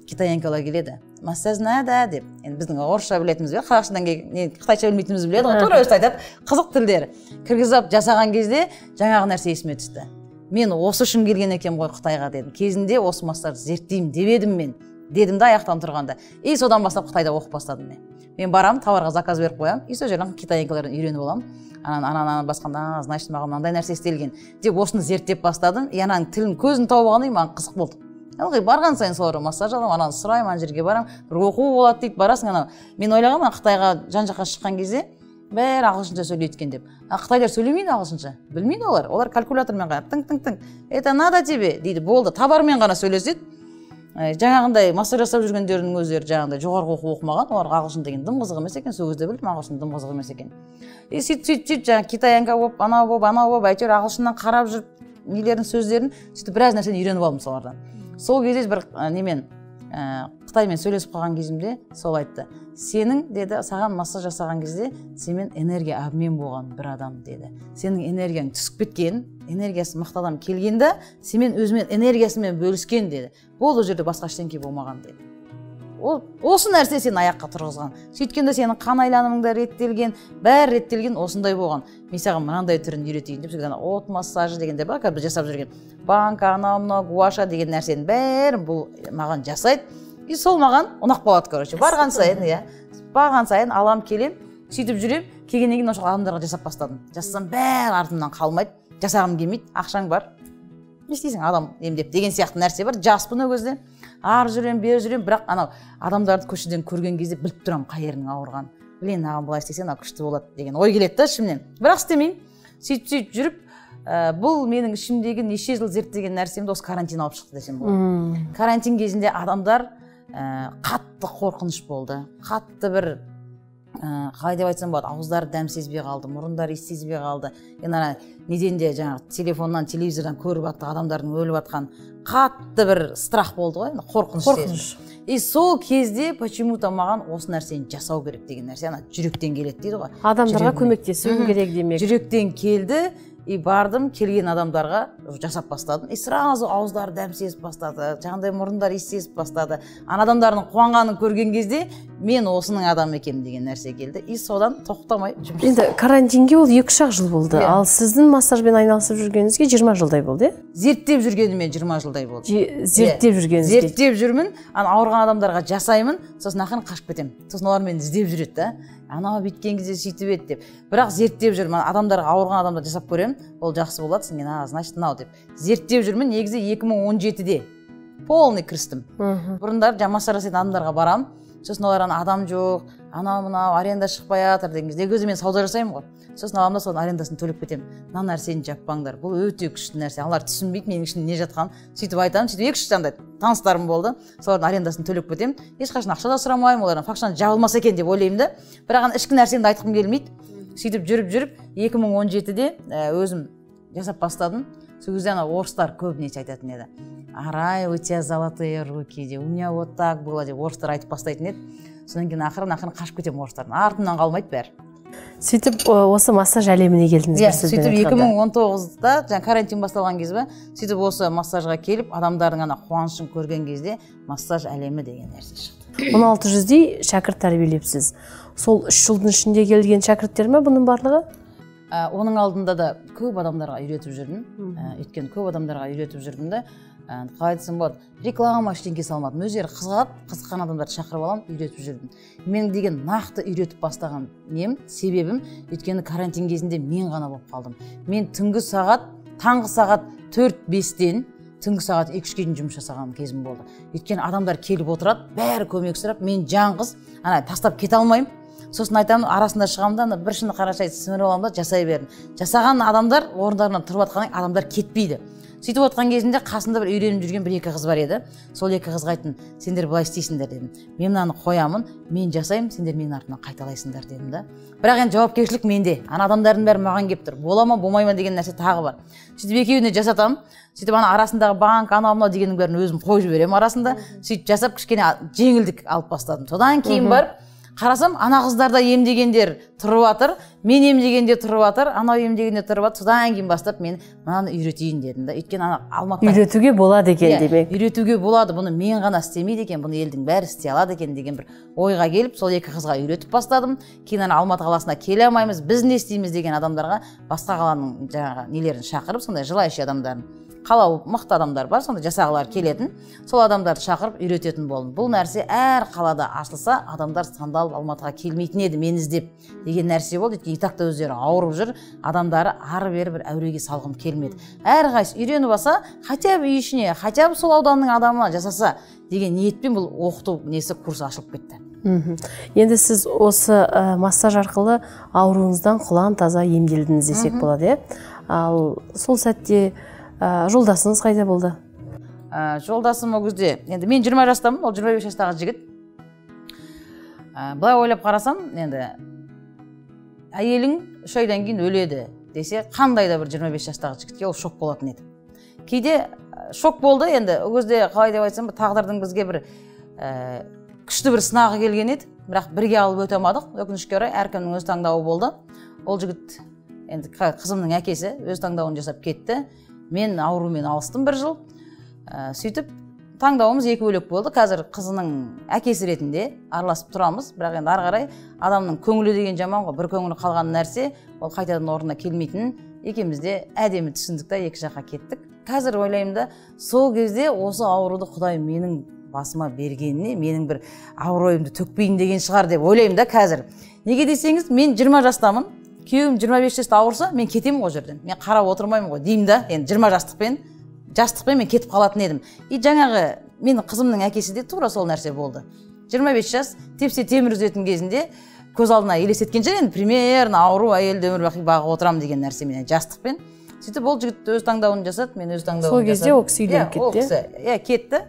китаянкалар келеді. Массаж надо деп. Енді біздің орысша білетініміз бе, қазақшадан не қытайша білмейтініміз біледі ғой, тура өстіп айтады, қызық тілдері. Кіргізіп жасаған кезде жаңағы нәрсе есіме түсті. Мен осы үшін келген екенмін ғой Қытайға дедім. Кезінде осы массажды зерттеймін деп едім мен. Дедім да аяқтан тұрғанда. И содан бастап Қытайда оқып бастадым мен. Мен барамын, товарға заказ беріп қоямын, и сол жерден китаянкалардан үйреніп аламын. Ананы басқанда, значит, маған мынандай нәрсе істелген деп осыны зерттеп бастадым. И ананың тілін, көзін тауып алғаннан кейін маған қызық болды. Ылғи барған сайын соларға массаж аламын, ананы сұраймын, ана жерге барамын, бір оқу болады дейді, барасың анау. Мен ойлағанмын, Қытайға жан-жаққа шыққан кезде бәрі ағылшынша сөйлейді екен деп. А қытайлар сөйлемейді ағылшынша, білмейді олар. Олар калькулятормен ғана тың-тың-тың, это надо тебе дейді, болды, товармен ғана сөйлеседі. Жаңағындай массаж жасап жүргендердің өздері жаңағындай жоғарғы оқу оқымаған, оларға ағылшын деген дым қызық емес екен. Сол кезде білдім, ағылшын дым қызық емес екен. И сөйтіп жаңағы китаянка болып, анау болып, анау болып, әйтеуір ағылшыннан қарап жүріп нелерін, сөздерін, сөйтіп біраз нәрсені үйреніп алдым солардан. Сол кезде бір немен қытаймен сөйлесіп қалған кезімде сол айтты: сенің, деді, саған массаж жасаған кезде сенімен энергия обмен болған бір адам, деді. Сенің энергияң түсіп кеткен, энергиясы мықты адам келгенде сенімен өзімен энергиясымен бөліскен, деді. Болды, ол жерде басқа ештеңке болмаған, деді. Ол осы нәрсе сені аяққа тұрғызған. Сөйткенде сенің қан айланымың да реттелген, бәрі реттелген, осындай болған. Мен саған мынандай түрін үйретейін деп, сол от массажы дегенде бар, қазір біз жасап жүрген банка, анау мынау гуаша деген нәрсенің бәрін бұл маған жасайды. И сол маған ұнап қалады, короче. Барған сайын, иә, барған сайын алам, келем, сөйтіп жүрем. Келгеннен кейін ошол адамдарға жасап бастадым. Жасасам, бәрі артымнан қалмайды, жасағым келмейді. Ақшаң бар, не істейсің, адам емдеп деген сияқты нәрсе бар. Жаспын ол кезде, ары жүремін, бері жүремін, бірақ анау адамдарды көшеден көрген кезде біліп тұрамын қай жерінің ауырғанын. Блин, маған былай істесе, мынау күшті болады деген ой келеді да ішімнен, бірақ істемеймін. Сөйтіп жүріп, бұл менің ішімдегі неше жыл зерттеген нәрсемді осы карантин алып шықты десем болады. Карантин кезінде адамдар қатты қорқыныш болды, қатты бір қалай деп айтсам болады, ауыздары дәм сезбей қалды, мұрындары иіс сезбей қалды. Енді ана неден де, жаңағы телефоннан, телевизордан көріп жатты адамдардың өліп жатқан, қатты бір страх болды ғой, қорқыныш. И сол кезде почему-то маған осы нәрсені жасау керек деген нәрсе ана жүректен келеді дейді ғой. Адамдарға көмектесу керек демек. Жүректен келді. И бардым, келген адамдарға жасап бастадым. И сразу ауыздары дәм сезіп бастады, жаңағыдай мұрындары иіс сезіп бастады. Ана адамдардың қуанғанын көрген кезде мен осының адамы екенмін деген нәрсе келді. И содан тоқтамай жұмыс. Енді карантинге ол 2-3 жыл болды. Ал сіздің массажбен айналысып жүргеніңізге 20 жылдай болды, е? Зерттеп жүргеніме 20 жылдай болды. Зерттеп жүргеніңізге. Зерттеп жүрмін, ана ауырған адамдарға жасаймын, сосын ақырын қашып кетемін. Сосын олар мені іздеп жүреді да. Анау бүйткен кезде сөйтіп еді деп. Бірақ зерттеп жүрмін, адамдарға, ауырған адамдарға жасап көремін, ол жақсы болады, сен значит мынау деп. Зерттеп жүрмін, негізі 2017-де полный кірістім. Бұрындары жаңа массаж жасайтын адамдарға барамын, сосын олар ана адам жоқ, анау мынау аренда шықпай жатыр деген кезде, өзі мен сауда жасаймын ғой. Сосын аламын да соның арендасын төлеп кетемін. Мына нәрсені жаппаңдар, бұл өте күшті нәрсе. Алар түсінбейді менің ішімде не жатқанын. Сөйтіп айтамын, сөйтіп 2-3 андай таныстарым болды. Солардың арендасын төлеп кетемін. Ешқашан ақша да сұрамаймын, олардан фақшан жабылмаса екен деп ойлаймын да. Бірақ ана ішкі нәрсемді айтқым келмейді. Сөйтіп жүріп-жүріп 2017-де өзім жасап бастадым. Сол кезде ана орыстар көбінесе айтатын еді. Арай, у тебя золотые руки деп, у меня вот так было деп орыстар айтып бастайтын еді. Содан кейін ақырын қашып кетемін орыстардан. Артымнан қалмайды бәрі. Сөйтіп осы массаж әлеміне келдіңіз бір сөзбен айтқанда. Сөйтіп 2019-да жаңа карантин басталған кез бе, сөйтіп осы массажға келіп, адамдардың ана қуанышын көрген кезде массаж әлемі деген нәрсе шықты. 1600-дей шәкірт тәрбиелепсіз. Сол 3 жылдың ішінде келген шәкірттер ме бұның барлығы? Оның алдында да көп адамдарға үйретіп жүрдім. Өйткені көп адамдарға үйретіп жүрдім де, қалай айтсам болады, реклама ештеңе салмадым. Өздері қызығады, қызыққан адамдарды шақырып аламын, үйретіп жүрдім. Мен деген нақты үйретіп бастаған нем, себебім, өйткені карантин кезінде мен ғана болып қалдым. Мен түнгі сағат, таңғы сағат 4-5-тен түнгі сағат 2-3-ке дейін жұмыс жасаған кезім болды. Өйткені адамдар келіп отырады, бәрі көмек сұрап, мен жаңғыз, ана тастап кете алмаймын. Сосын айтамын, арасында шығамын да, бір шыны қара шайды сіміріп аламын да, жасай бердім. Жасаған адамдар орындарынан тұрып жатқаннан адамдар кетпейді. Сөйтіп отқан кезінде қасымда бір үйреніп жүрген бір екі қыз бар еді. Сол екі қызға айттым, сендер былай істейсіңдер дедім. Мен мынаны қоямын, мен жасаймын, сендер менің артымнан қайталайсыңдар дедім да. Бірақ енді жауапкершілік менде. Ана адамдардың бәрі маған келіп тұр. Бола ма, болмай ма деген нәрсе тағы бар. Сөйтіп екеуіне жасатамын. Сөйтіп ана арасындағы банк, анау мынау дегеннің бәрін өзім қойып жіберемін арасында. Сөйтіп жасап кішкене жеңілдік алып бастадым. Содан кейін барып қарасам, ана қыздарда емдегендер тұрып жатыр, мен емдегенде тұрып жатыр, анау емдегенде тұрып жатыр. Содан кейін бастап мен мынаны үйретейін дедім да. Өйткені ана Алматыда үйретуге болады екен демек. Үйретуге болады, бұны мен ғана істемейді екен, бұны елдің бәрі істей алады екен деген бір ойға келіп, сол екі қызға үйретіп бастадым. Кейін ана Алматы қаласына келе алмаймыз, біз не істейміз деген адамдарға басқа қаланың жаңағы нелерін шақырып, сондай желающий адамдарын Қала мықты адамдар бар, сонда жасағылар келетін. Сол адамдарды шақырып үйрететін болдым. Бұл нәрсе әр қалада ашылса, адамдар сандалып Алматыға келмейтін еді мені іздеп деген нәрсе болды. Өйткені и так та өздері ауырып жүр, адамдары ары-бері бір әуреге салғым келмеді. Әрқайсысы үйреніп алса, хотя бы үй ішіне, хотя бы сол ауданның адамына жасаса деген ниетпен бұл оқыту несі курс ашылып кетті. Енді сіз осы массаж арқылы ауруыңыздан құлан таза емделдіңіз десек болады, иә? Ал сол сәтте жолдасыңыз қайда болды? Жолдасым ол кезде, енді мен 20 жастамын, ол 25 жастағы жігіт. Былай ойлап қарасам, енді әйелің 3 айдан кейін өледі десе, қандай да бір 25 жастағы жігітке ол шок болатын еді. Кейде шок болды, енді ол кезде қалай деп айтсам, тағдырдың бізге бір күшті бір сынағы келген еді, бірақ бірге алып өте алмадық. Өкінішке орай, әркімнің өз таңдауы болды. Ол жігіт енді қызымның әкесі өз таңдауын жасап кетті. Мен аурумен алыстым бір жыл. Сөйтіп таңдауымыз екі бөлек болды. Қазір қызының әкесі ретінде араласып тұрамыз, бірақ енді ары қарай адамның көңілі деген жаман ғой, бір көңілі қалған нәрсе ол қайтадан орнына келмейтінін екеуміз де әдемі түсіндік та екі жаққа кеттік. Қазір ойлаймын да, сол кезде осы ауруды Құдай менің басыма бергеніне, менің бір абыройымды төкпейін деген шығар деп ойлаймын да қазір. Неге десеңіз, мен 20 жастамын, күйеуім 25 жаста ауырса, мен кетемін ғой жерден. Мен қарап отырмаймын ғой деймін да, енді 20 жастықпен мен кетіп қалатын едім. И жаңағы менің қызымның әкесі де тура сол нәрсе болды. 25 жас, тепсе темір үзетін кезінде көз алдына елестеткен шығар енді примерно ауру әйелді өмір бақи бағып отырамын деген нәрсемен, жастықпен. Сөйтіп ол жігіт өз таңдауын жасады, мен өз таңдауымды жасадым. Сол кезде ол кісі үйленіп кетті. Ол кісі, иә, кетті.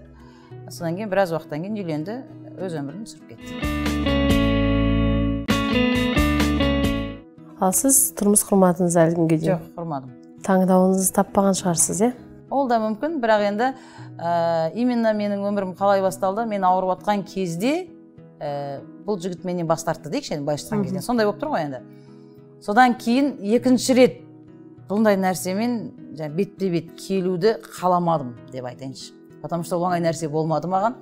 Содан кейін біраз уақыттан кейін үйленді, өз өмірін сүріп кетті. Ал сіз тұрмыс құрмадыңыз әлі күнге дейін? Жоқ, құрмадым. Таңдауыңызды таппаған шығарсыз, иә? Ол да мүмкін, бірақ енді именно менің өмірім қалай басталды, мен ауырып атқан кезде бұл жігіт менен бас тартты дейікші, енді былайша айтқан кезде. Сондай болып тұр ғой енді. Содан кейін екінші рет бұндай нәрсемен бетпе-бет келуді қаламадым деп айтайыншы. Потому что оңай нәрсе болмады маған.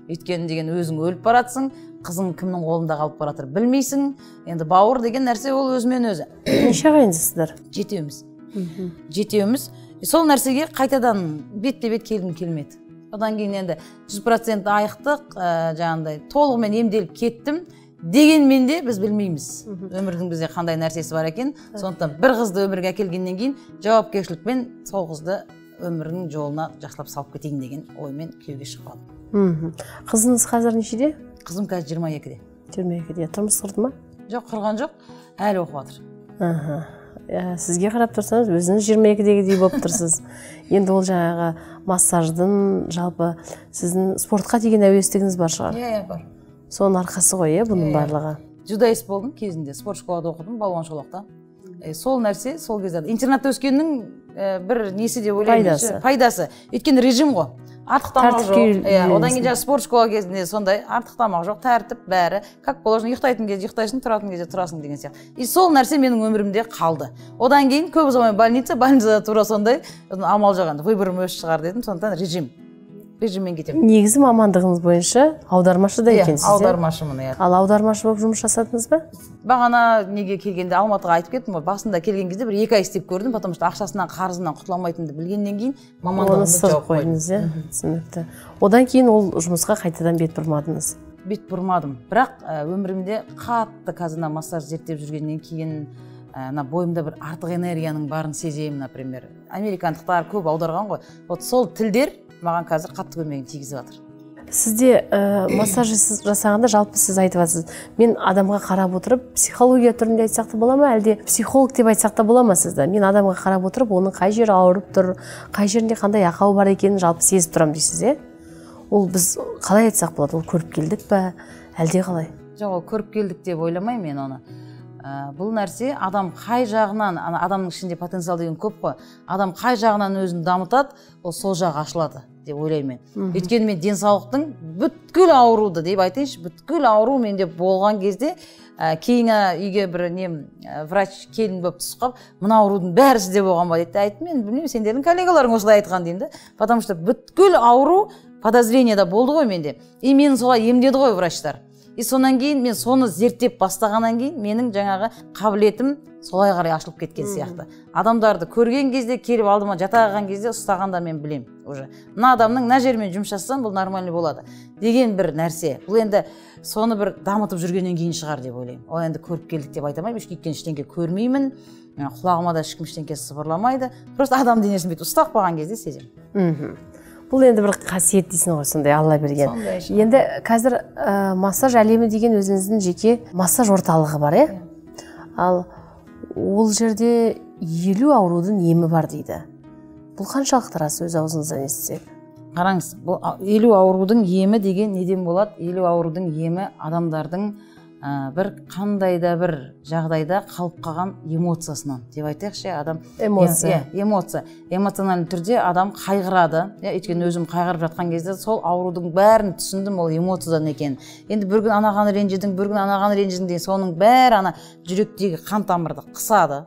Өйткені деген өзің өліп баратсың, қызың кімнің қолында қалып баратыр білмейсің. Енді бауыр деген нәрсе ол өзімен өзі. Неше ағайындысыздар? Жетеуміз. Жетеуміз. Сол нәрсеге қайтадан бетпе-бет келгім келмеді. Одан кейін енді 100% айықтық, жаңағындай толығымен емделіп кеттім. Дегенмен де біз білмейміз өмірдің бізде қандай нәрсесі бар екен. Сондықтан бір қызды өмірге әкелгеннен кейін жауапкершілікпен сол қызды өмірінің жолына жақсылап салып кетейін деген оймен күйеуге шығып алдым. Қызыңыз қазір нешеде? Қызым қазір 22-де. 22-де. Тұрмыс құрды ма? Жоқ, құрған жоқ. Әлі оқып жатыр. Сізге қарап тұрсаңыз, өзіңіз 22-дегідей болып тұрсыз. Енді ол жаңағы массаждың, жалпы сіздің спортқа деген әуестігіңіз бар шығар? Иә, бар. Соның арқасы ғой, иә, бұның барлығы. Дзюдоист болдым кезінде, спорт школада оқыдым, балуан шолақта. Сол нәрсе, сол кезде. Интернатта өскеннің бір несі деп ойлаймын. Пайдасы. Өйткені режим ғой. Артық тамақ жоқ. Одан кейін жаңа спорт школа кезінде сондай артық тамақ жоқ, тәртіп бәрі. Как положено, ұйықтайтын кезде ұйықтайсың, тұратын кезде тұрасың деген сияқты. И сол нәрсе менің өмірімде қалды. Одан кейін көп ұзамай больница, больницада тура сондай амал жоқ енді. Выборым өз шығар дедім, сондықтан режим. Режиммен кетемін. Негізі мамандығыңыз бойынша аудармашы да екенсіз, иә? Аудармашымын, иә. Ал аудармашы болып жұмыс жасадыңыз ба? Бағана неге келгенде Алматыға айтып кеттім ғой, басында келген кезде бір 2 ай істеп көрдім, потому что ақшасынан, қарызынан құтыла алмайтынымды білгеннен кейін мамандығымды жауып қойдым. Иә, түсінікті. Одан кейін ол жұмысқа қайтадан бет бұрмадыңыз? Бет бұрмадым. Бірақ өмірімде қатты қазір массаж зерттеп жүргеннен кейін мына бойымда бір артық энергияның барын сеземін, например. Американдықтар көп аударған ғой. Вот сол тілдер маған қазір қатты көмегін тигізіп жатыр. Сізде массаж жасағанда жалпы сіз айтып жатсыз, мен адамға қарап отырып психология түрінде айтсақ та бола ма, әлде психолог деп айтсақ та бола ма сізді? Мен адамға қарап отырып, оның қай жері ауырып тұр, қай жерінде қандай ақау бар екенін жалпы сезіп тұрамын дейсіз, е? Ол біз қалай айтсақ болады? Ол көріп келдік пе, әлде қалай? Жоқ, ол көріп келдік деп ойламаймын мен оны. Бұл нәрсе адам қай жағынан, адамның ішінде потенциал деген көп қой, адам қай жағынан өзін дамытады, ол сол жағы ашылады деп ойлаймын мен. Өйткені мен денсаулықтың бүткіл ауруды деп айтайыншы, бүткіл ауру менде болған кезде кейін үйге бір нем врач келін болып түсіп қалып, мына аурудың бәрі сізде болған ба дейді. Айттым, мен білмеймін, сендердің коллегаларың осылай айтқан деймін да. Потому что бүткіл ауру подозрениеда болды ғой менде. И мені солай емдеді ғой врачтар. И сонан кейін мен соны зерттеп бастағаннан кейін менің жаңағы қабілетім солай қарай ашылып кеткен сияқты. Адамдарды көрген кезде, келіп алдыма жата қалған кезде, ұстағанда мен білем уже. Мына адамның мына жерімен жұмыс жасасам, бұл нормальный болады деген бір нәрсе. Бұл енді соны бір дамытып жүргеннен кейін шығар деп ойлаймын. Ол енді көріп келдік деп айта алмаймын, өйткені ештеңе көрмеймін, құлағыма да ешкім ештеңе сыбырламайды. Просто адам денесін бүйтіп ұстап қалған кезде сеземін. Бұл енді бір қасиет дейсің ғой, сондай Алла берген. Енді қазір массаж әлемі деген өзіңіздің жеке массаж орталығы бар, е? Ал ол жерде 50 аурудың емі бар дейді. Бұл қаншалықты рас, өз аузыңыздан естісек? Қараңыз, бұл 50 аурудың емі деген неден болады? 50 аурудың емі адамдардың бір қандай да бір жағдайда қалып қалған эмоциясынан деп айтайықшы. Адам эмоция, эмоция, эмоциональды түрде адам қайғырады. Өйткені өзім қайғырып жатқан кезде сол аурудың бәрін түсіндім, ол эмоциядан екен. Енді бір күн анаған ренжідің, бір күн анаған ренжідің деген, соның бәрі ана жүректегі қан тамырды қысады.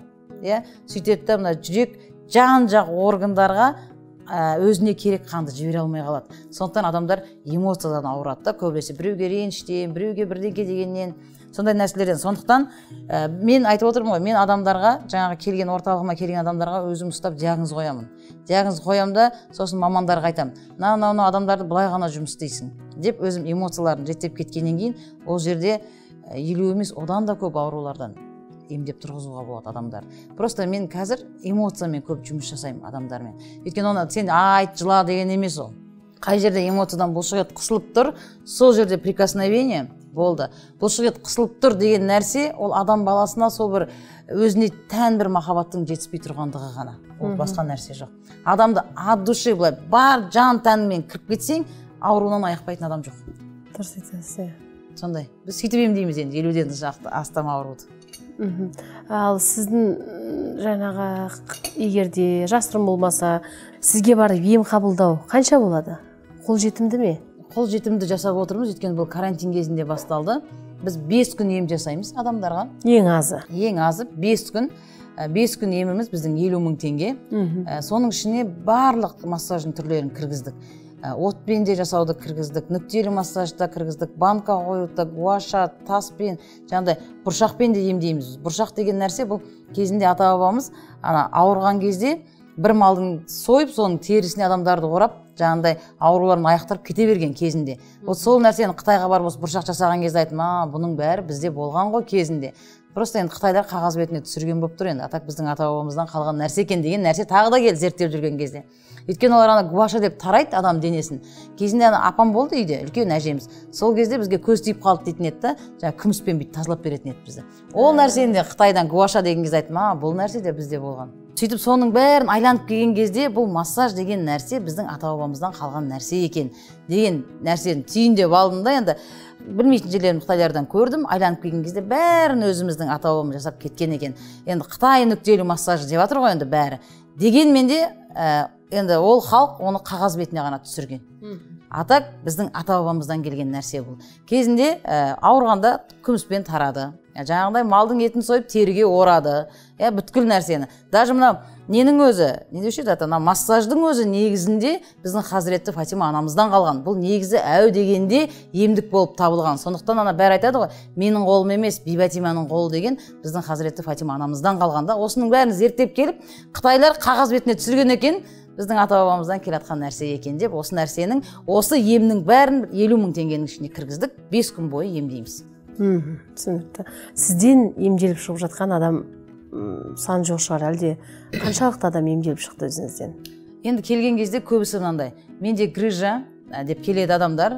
Сөйтеді де мына жүрек жан-жақ органдарға өзіне керек қанды жібере алмай қалады. Сондықтан адамдар эмоциядан ауырады да, көбінесе біреуге реніштен, біреуге бірдеңке дегеннен, сондай нәрселерден. Сондықтан мен айтып отырмын ғой, мен адамдарға, жаңағы келген орталығыма келген адамдарға өзім ұстап диагноз қоямын. Диагноз қоямын да, сосын мамандарға айтамын. Мынау адамдарды былай ғана жұмыс істейсің деп өзім эмоцияларын реттеп кеткеннен кейін ол жерде 50 емес, одан да көп аурулардан емдеп тұрғызуға болады адамдар. Просто мен қазір эмоциямен көп жұмыс жасаймын адамдармен. Өйткені оны сен айт, жыла деген емес ол. Қай жерде эмоциядан бұлшық ет қысылып тұр, сол жерде прикосновение болды. Бұлшық ет қысылып тұр деген нәрсе, ол адам баласына сол бір өзіне тән бір махаббаттың жетіспей тұрғандығы ғана. Ол басқа нәрсе жоқ. Адамды от души былай бар жан тәніңмен кіріп кетсең, ауруынан айықпайтын адам жоқ. Дұрыс айтасыз. Сондай. Біз сөйтіп емдейміз енді 50-ден астам ауруды. Ал сіздің жаңағы, егер де жасырын болмаса, сізге барып ем қабылдау қанша болады? Қолжетімді ме? Қолжетімді жасап отырмыз, өйткені бұл карантин кезінде басталды. Біз 5 күн ем жасаймыз адамдарға. Ең азы? Ең азы 5 күн. 5 күн еміміз біздің 50 000 теңге. Соның ішіне барлық массаждың түрлерін кіргіздік. Отпен де жасауды кіргіздік, нүктелі массажды да кіргіздік, банка қоюды, гуаша, таспен, жаңағыдай бұршақпен де емдейміз. Бұршақ деген нәрсе бұл кезінде ата-бабамыз ана ауырған кезде бір малдың сойып, соның терісіне адамдарды орап, жаңағыдай ауруларын айықтырып кете берген кезінде. Вот сол нәрсені Қытайға барып осы бұршақ жасаған кезде айттым, бұның бәрі бізде болған ғой кезінде. Просто енді Қытайлар қағаз бетіне түсірген болып тұр енді, а так біздің ата-бабамыздан қалған нәрсе екен деген нәрсе тағы да келді зерттеп жүрген кезде. Өйткені олар ана гуаша деп тарайды адам денесін. Кезінде ана апам болды үйде, үлкен әжеміз. Сол кезде бізге көз тиіп қалды дейтін еді да, жаңа күміспен бүйтіп тазалап беретін еді бізді. Ол нәрсені де Қытайдан гуаша деген кезде айттым, бұл нәрсе де бізде болған. Сөйтіп соның бәрін айланып келген кезде бұл массаж деген нәрсе біздің ата-бабамыздан қалған нәрсе екен деген нәрсені түйіндеп алдым да, енді білмейтін жерлерін Қытайлардан көрдім, айланып келген кезде бәрін өзіміздің ата-бабамыз жасап кеткен екен. Енді Қытай нүктелі массажы деп жатыр ғой енді бәрі. Дегенмен де енді ол халық оны қағаз бетіне ғана түсірген. А так біздің ата-бабамыздан келген нәрсе бұл. Кезінде ауырғанда күміспен тарады. Жаңағыдай малдың етін сойып теріге орады. Бүткіл нәрсені. Даже мына ненің өзі, не деуші еді, ана массаждың өзі негізінде біздің хазіретті Фатима анамыздан қалған. Бұл негізі әу дегенде емдік болып табылған. Сондықтан ана бәрі айтады ғой, менің қолым емес, Бибатиманың қолы деген біздің хазіретті Фатима анамыздан қалған да. Осының бәрін зерттеп келіп, Қытайлар қағаз бетіне түсірген екен, біздің ата-бабамыздан келе жатқан нәрсе екен деп, осы нәрсенің, осы емнің бәрін 50 000 теңгенің ішіне кіргіздік, 5 күн бойы емдейміз. Түсінікті. Сізден емделіп шығып жатқан адам сан жоқ шығар, әлде қаншалықты адам емделіп шықты өзіңізден? Енді келген кезде көбісі мынандай, менде грыжа деп келеді адамдар,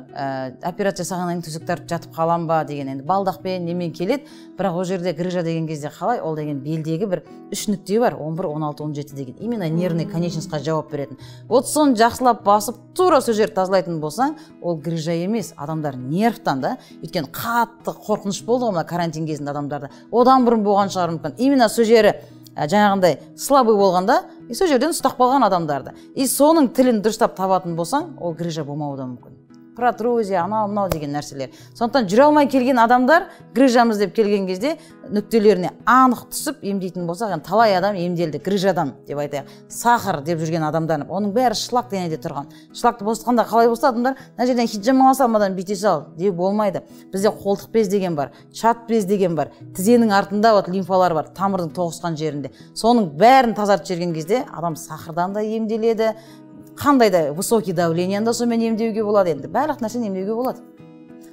операция жасағаннан кейін төсек тартып жатып қалам ба деген, енді балдақпен немен келеді, бірақ ол жерде грыжа деген кезде қалай, ол деген белдегі бір 3 нүкте бар, 11, 16, 17 деген, именно нервный конечностьқа жауап беретін. Вот соны жақсылап басып, тура сол жерді тазалайтын болсаң, ол грыжа емес, адамдар нервтан да, өйткені қатты қорқыныш болды ғой мына карантин кезінде адамдарда, одан бұрын болған шығар мүмкін, именно сол жері жаңағындай слабый болғанда, и сол жерден ұстап қалған адамдарды. И соның тілін дұрыстап табатын болсаң, ол грыжа болмауы да мүмкін. Протрузия, анау мынау деген нәрселер. Сондықтан жүре алмай келген адамдар грыжамыз деп келген кезде нүктелеріне анық түсіп емдейтін болсақ, енді талай адам емделді грыжадан деп айтайық. Сахар деп жүрген адамдар, оның бәрі шлак денеде тұрған. Шлакты босатқанда қалай болса адамдар мына жерден хиджама ала сал, мынадан бүйте сал деп болмайды. Бізде қолтық без деген бар, шат без деген бар, тізенің артында вот лимфалар бар, тамырдың тоғысқан жерінде. Соның бәрін тазартып жіберген кезде адам сахардан да емделеді. Қандай да высокий давлениені да сонымен емдеуге болады енді. Барлық нәрсені емдеуге болады.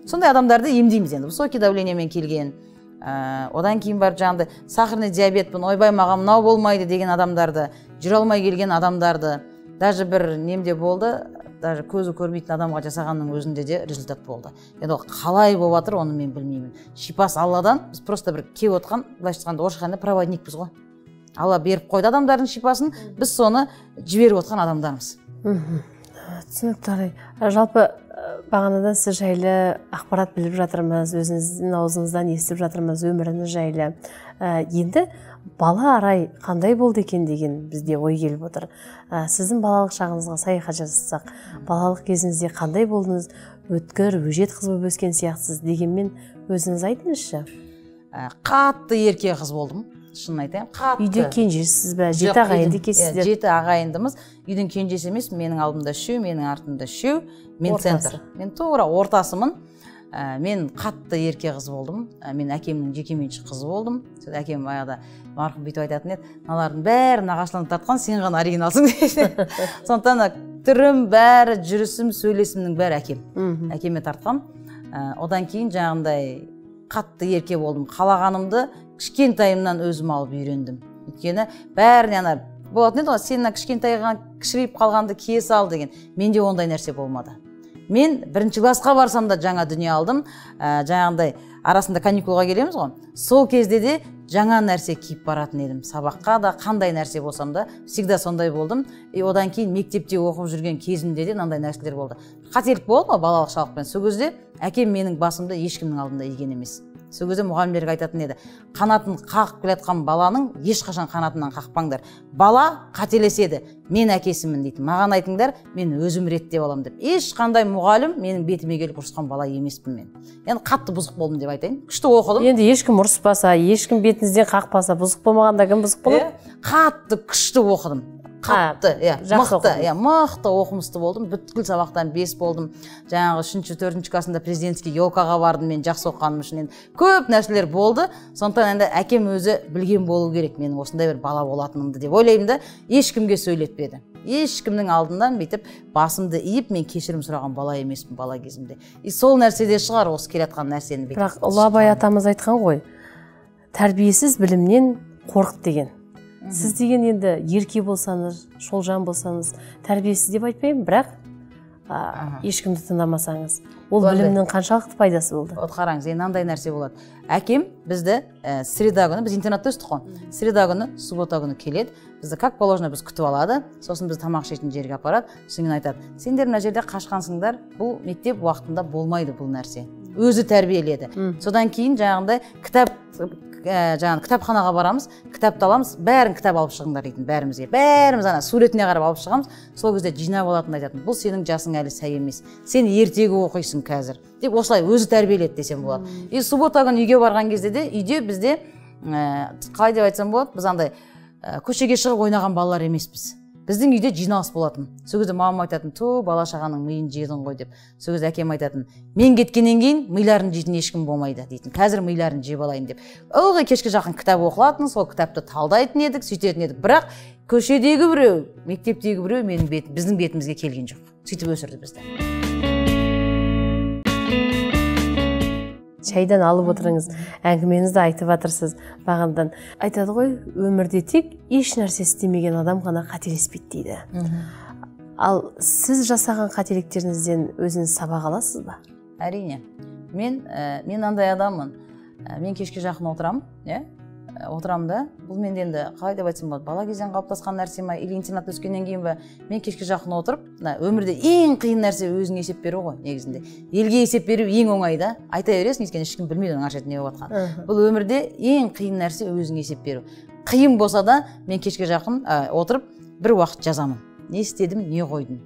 Сондай адамдарды емдейміз енді. Высокий давлениемен келген, одан кейін барып жаңағыдай сахарный диабетпін, ойбай маған мынау болмайды деген адамдарды, жүре алмай келген адамдарды, даже бір немде болды, даже көзі көрмейтін адамға жасағанның өзінде де результат болды. Енді ол қалай болып жатыр, оны мен білмеймін. Шипасы Алладан, біз просто бір келіп отқан, былайша айтқанда орысша айтқанда проводникпіз ғой. Алла беріп қойды адамдардың шипасын, біз соны жіберіп отқан адамдармыз. Түсінікті. Жалпы бағанадан сіз жайлы ақпарат біліп жатырмыз, өзіңіздің аузыңыздан естіп жатырмыз өміріңіз жайлы. Енді бала Арай қандай болды екен деген бізде ой келіп отыр. Сіздің балалық шағыңызға саяхат жасасақ, балалық кезіңізде қандай болдыңыз? Өткір, өжет қыз болып өскен сияқтысыз дегенмен өзіңіз айтыңызшы. Қатты ерке қыз болдым. Шынын айтайын, қатты. Үйде кенжесіз бе? Жеті ағайынды екенсіздер. Жеті ағайындымыз. Үйдің кенжесі емес, менің алдымда үшеу, менің артымда үшеу. Мен центр. Мен тура ортасымын. Мен қатты ерке қыз болдым. Мен әкемнің жекеменшік қызы болдым. Сол әкем баяғыда марқұм бүйтіп айтатын еді, мыналардың бәрі нағашыланып тартқан, сен ғана оригиналсың дейді. Сондықтан түрім бәрі, жүрісім, сөйлесімнің бәрі әкем. Әкеме тартқам. Одан кейін жаңағындай қатты ерке болдым. Қалағанымды кішкентайымнан өзім алып үйрендім. Өйткені бәріне ана болатын еді ғой, сен ана кішкентайға кішірейіп қалғанды кие сал деген. Менде ондай нәрсе болмады. Мен бірінші классқа барсам да жаңа дүние алдым. Жаңағындай арасында каникулға келеміз ғой. Сол кезде де жаңа нәрсе киіп баратын едім. Сабаққа да қандай нәрсе болсам да всегда сондай болдым. И одан кейін мектепте оқып жүрген кезімде де мынандай нәрселер болды. Қателік болды ғой балалық шалықпен. Сол кезде әкем менің басымды ешкімнің алдында иген емес. Сол кезде мұғалімдерге айтатын еді, қанатын қағып келе жатқан баланың ешқашан қанатынан қақпаңдар. Бала қателеседі, мен әкесімін дейтін. Маған айтыңдар, мен өзім реттеп аламын деп. Ешқандай мұғалім менің бетіме келіп ұрысқан бала емеспін мен. Енді қатты бұзық болдым деп айтайын. Күшті оқыдым. Енді ешкім ұрыспаса, ешкім бетіңізден қақпаса, бұзық болмағанда кім бұзық болады? Қатты күшті оқыдым. Қатты, мықты, мықты оқымысты болдым. Бүткіл сабақтан 5 болдым. Жаңағы 3-ші, 4-ші классында президентский елкаға бардым, мен жақсы оқығаным үшін. Енді көп нәрселер болды. Сондықтан енді әкем өзі білген болу керек менің осындай бір бала болатынымды деп ойлаймын да, ешкімге сөйлетпеді. Ешкімнің алдынан бүйтіп басымды иіп, мен кешірім сұраған бала емеспін бала кезімде. И сол нәрседе шығар осы келе жатқан нәрсені бүйтіп. Бірақ ұлы Абай атамыз айтқан ғой, тәрбиесіз білімнен қорық деген. Сіз деген енді ерке болсаңыз, шолжан болсаңыз, тәрбиесіз деп айтпаймын, бірақ ешкімді тыңдамасаңыз, ол білімнің қаншалықты пайдасы болды? От қараңыз, енді мынандай нәрсе болады. Әкем бізді среда күні, біз интернатта өстік қой, среда күні, суббота күні келеді, бізді как положено біз күтіп алады, сосын біз тамақ ішетін жерге апарады, сосын кейін айтады, сендер мына жерде қашқансыңдар, бұл мектеп уақытында болмайды бұл нәрсе. Өзі тәрбиеледі. Содан кейін жаңағындай кітапханаға барамыз, кітапты аламыз, бәрін кітап алып шығыңдар дейтін бәрімізге. Бәріміз ана суретіне қарап алып шығамыз. Сол кезде жинап алатын айтатын, бұл сенің жасың әлі сай емес, сен ертегі оқисың қазір деп осылай өзі тәрбиеледі десем болады. И суббота күні үйге барған кезде де, үйде бізде қалай деп айтсам болады, біз андай көшеге шығып ойнаған балалар емеспіз. Біздің үйде жиналыс болатын. Сол кезде мамам айтатын, ту бала шағаның миын жедің ғой деп. Сол кезде әкем айтатын, мен кеткеннен кейін миларын жейтін ешкім болмайды дейтін. Қазір миларын жеп алайын деп. Ылғи кешке жақын кітап оқылатын, сол кітапты талдайтын едік, сөйтетін едік. Бірақ көшедегі біреу, мектептегі біреу менің біздің бетімізге келген жоқ. Сөйтіп өсірді бізді. Шайдан алып отырыңыз, әңгімеңізді айтып жатырсыз бағанадан. Айтады ғой, өмірде тек еш нәрсе істемеген адам ғана қателеспейді дейді. Ал сіз жасаған қателіктеріңізден өзіңіз сабақ аласыз ба? Әрине. Мен андай адаммын. Мен кешке жақын отырамын, отырамын да. Бұл менде енді қалай деп айтсам болады, бала кезден қалыптасқан нәрсе ма, или интернатта өскеннен кейін бе, мен кешке жақын отырып, өмірде ең қиын нәрсе өзіңе есеп беру ғой негізінде. Елге есеп беру ең оңай да, айта бересің, өйткені ешкім білмейді оның ар жерде не болып жатқанын. Бұл өмірде ең қиын нәрсе өзіңе есеп беру. Қиын болса да, мен кешке жақын отырып бір уақыт жазамын. Не істедім, не қойдым.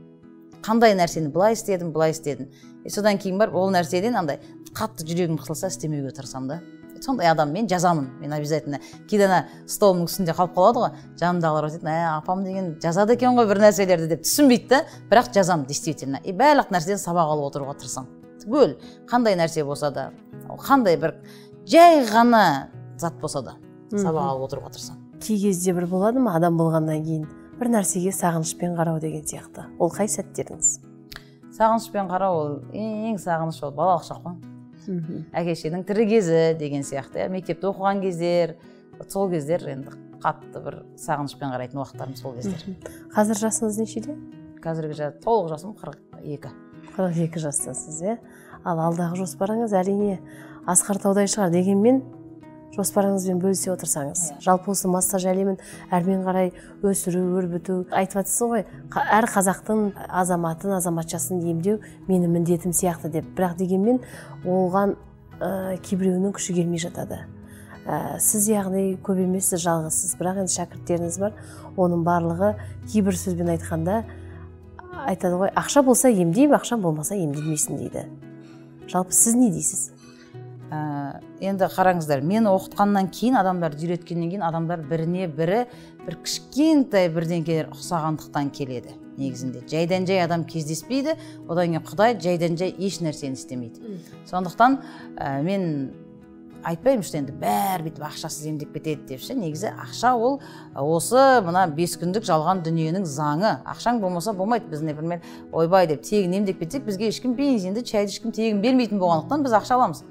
Қандай нәрсені былай істедім, былай істедім. Содан кейін барып ол нәрседен андай қатты жүрегім қысылса істемеуге тырысамын да. Сондай адам мен жазамын, мен обязательно. Кейде ана столымның үстінде қалып қалады ғой, жанымдағылар айтады, апам деген жазады екен ғой бір нәрселерді деп түсінбейді да, бірақ жазамын действительно. И барлық нәрседен сабақ алып отыруға тырысамын. Түгел, қандай нәрсе болса да, қандай бір жай ғана зат болса да сабақ алып отыруға тырысамын. Кей кезде бір болады ма, адам болғаннан кейін бір нәрсеге сағынышпен қарау деген сияқты. Ол қай сәттеріңіз? Сағынышпен қарау ол ең сағыныш ол балалық шақ қой. Әке шешенің тірі кезі деген сияқты, мектепте оқыған кездер, сол кездер енді қатты бір сағынышпен қарайтын уақыттарым сол кездер. Қазір жасыңыз нешеде? Қазіргі толық жасым 42. 42 жастасыз, иә? Ал алдағы жоспарыңыз әрине асқар таудай шығар, дегенмен жоспарыңызбен бөлісе отырсаңыз. Жалпы осы массаж әлемін әрмен қарай өсіру, өрбіту, айтып жатсыз ғой, әр қазақтың азаматын, азаматшасын емдеу менің міндетім сияқты деп. Бірақ дегенмен оған кейбіреуінің күші келмей жатады. Сіз яғни көп емессіз, жалғызсыз, бірақ енді шәкірттеріңіз бар. Оның барлығы кейбір сөзбен айтқанда айтады ғой, ақша болса емдеймін, ақша болмаса емделмейсің дейді. Жалпы сіз не дейсіз? Енді қараңыздар, мені оқытқаннан кейін, адамдарды үйреткеннен кейін, адамдар біріне бірі бір кішкентай бірдеңкелер ұқсағандықтан келеді. Негізінде жайдан жай адам кездеспейді, одан кейін Құдай жайдан жай еш нәрсені істемейді. Сондықтан мен айтпаймын, что енді бәрі бүйтіп ақшасыз емдеп кетеді деп ше. Негізі ақша ол осы мына 5 күндік жалған дүниенің заңы. Ақшаң болмаса болмайды. Біз, например, ойбай деп тегін емдеп кетсек, бізге ешкім бензинді, чайды ешкім тегін бермейтін болғандықтан біз ақша аламыз.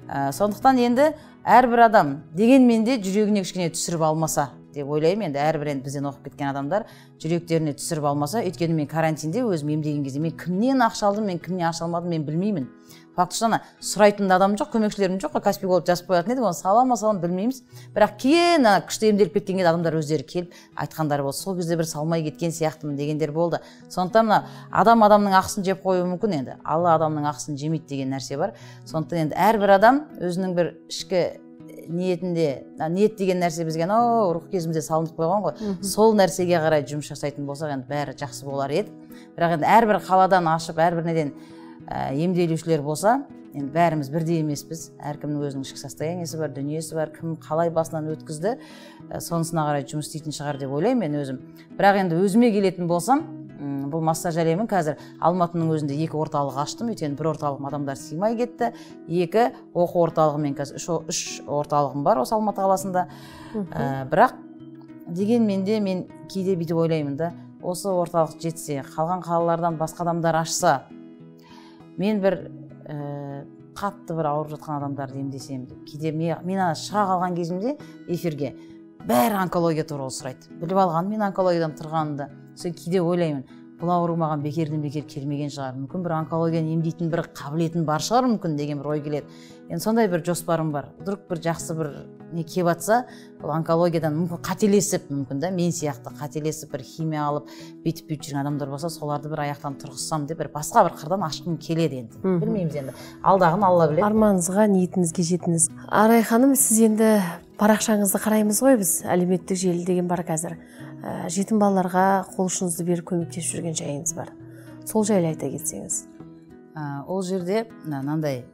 Сондықтан енді әрбір адам дегенмен де жүрегіне кішкене түсіріп алмаса деп ойлаймын. Енді әрбір енді бізден оқып кеткен адамдар жүректеріне түсіріп алмаса, өйткені мен карантинде өзім емдеген кезде мен кімнен ақша алдым, мен кімнен ақша алмадым, мен білмеймін. Фактически ана сұрайтын да адам жоқ, көмекшілерім жоқ, Каспий болып жазып қоятын едік, оны сала ма салам білмейміз. Бірақ кейін ана күшті емделіп кеткен кезде адамдар өздері келіп айтқандары болды. Сол кезде бір салмай кеткен сияқтымын дегендер болды. Сондықтан мына адам адамның ақысын жеп қоюы мүмкін енді. Алла адамның ақысын жемейді деген нәрсе бар. Сондықтан енді әрбір адам өзінің бір ішкі ниетінде, ниет деген нәрсе бізге анау рух кезімізде салынып қойған ғой. Сол нәрсеге қарай жұмыс жасайтын болсақ, енді бәрі жақсы болар еді. Бірақ енді әрбір қаладан ашып, әрбір неден емделушілер болса, енді бәріміз бірдей емеспіз. Әркімнің өзінің ішкі состояниесі бар, дүниесі бар, кім қалай басынан өткізді, сонысына қарай жұмыс істейтін шығар деп ойлаймын мен өзім. Бірақ енді өзіме келетін болсам, бұл массаж әлемін қазір Алматының өзінде 2 орталық аштым. Өйткені бір орталығым адамдар сыймай кетті, 2 оқу орталығымен қазір 3 орталығым бар осы Алматы қаласында. Бірақ дегенмен де мен кейде бүйтіп ойлаймын да, осы орталық жетсе, қалған қалалардан басқа адамдар ашса, мен бір қатты бір ауырып жатқан адамдарды емдесем деп. Кейде мен ана шыға қалған кезімде эфирге бәрі онкология туралы сұрайды. Біліп алған мен онкологиядан тұрғанымды. Сосын кейде ойлаймын, бұл ауру маған бекерден бекер келмеген шығар, мүмкін бір онкологияны емдейтін бір қабілетім бар шығар мүмкін деген бір ой келеді. Енді сондай бір жоспарым бар. Вдруг бір жақсы бір не келіп атса, бұл онкологиядан мүмкін қателесіп, мүмкін да мен сияқты қателесіп бір химия алып бүйтіп бүйтіп жүрген адамдар болса, соларды бір аяқтан тұрғызсам деп бір басқа бір қырдан ашқым келеді енді. Білмейміз енді. Алдағын Алла біледі. Арманыңызға, ниетіңізге жетіңіз. Арай ханым, сіз енді парақшаңызды қараймыз ғой біз, әлеуметтік желі деген бар қазір. Жетім балаларға қол ұшыңызды беріп көмектесіп жүрген жайыңыз бар. Сол жайлы айта кетсеңіз. Ол жерде мынандай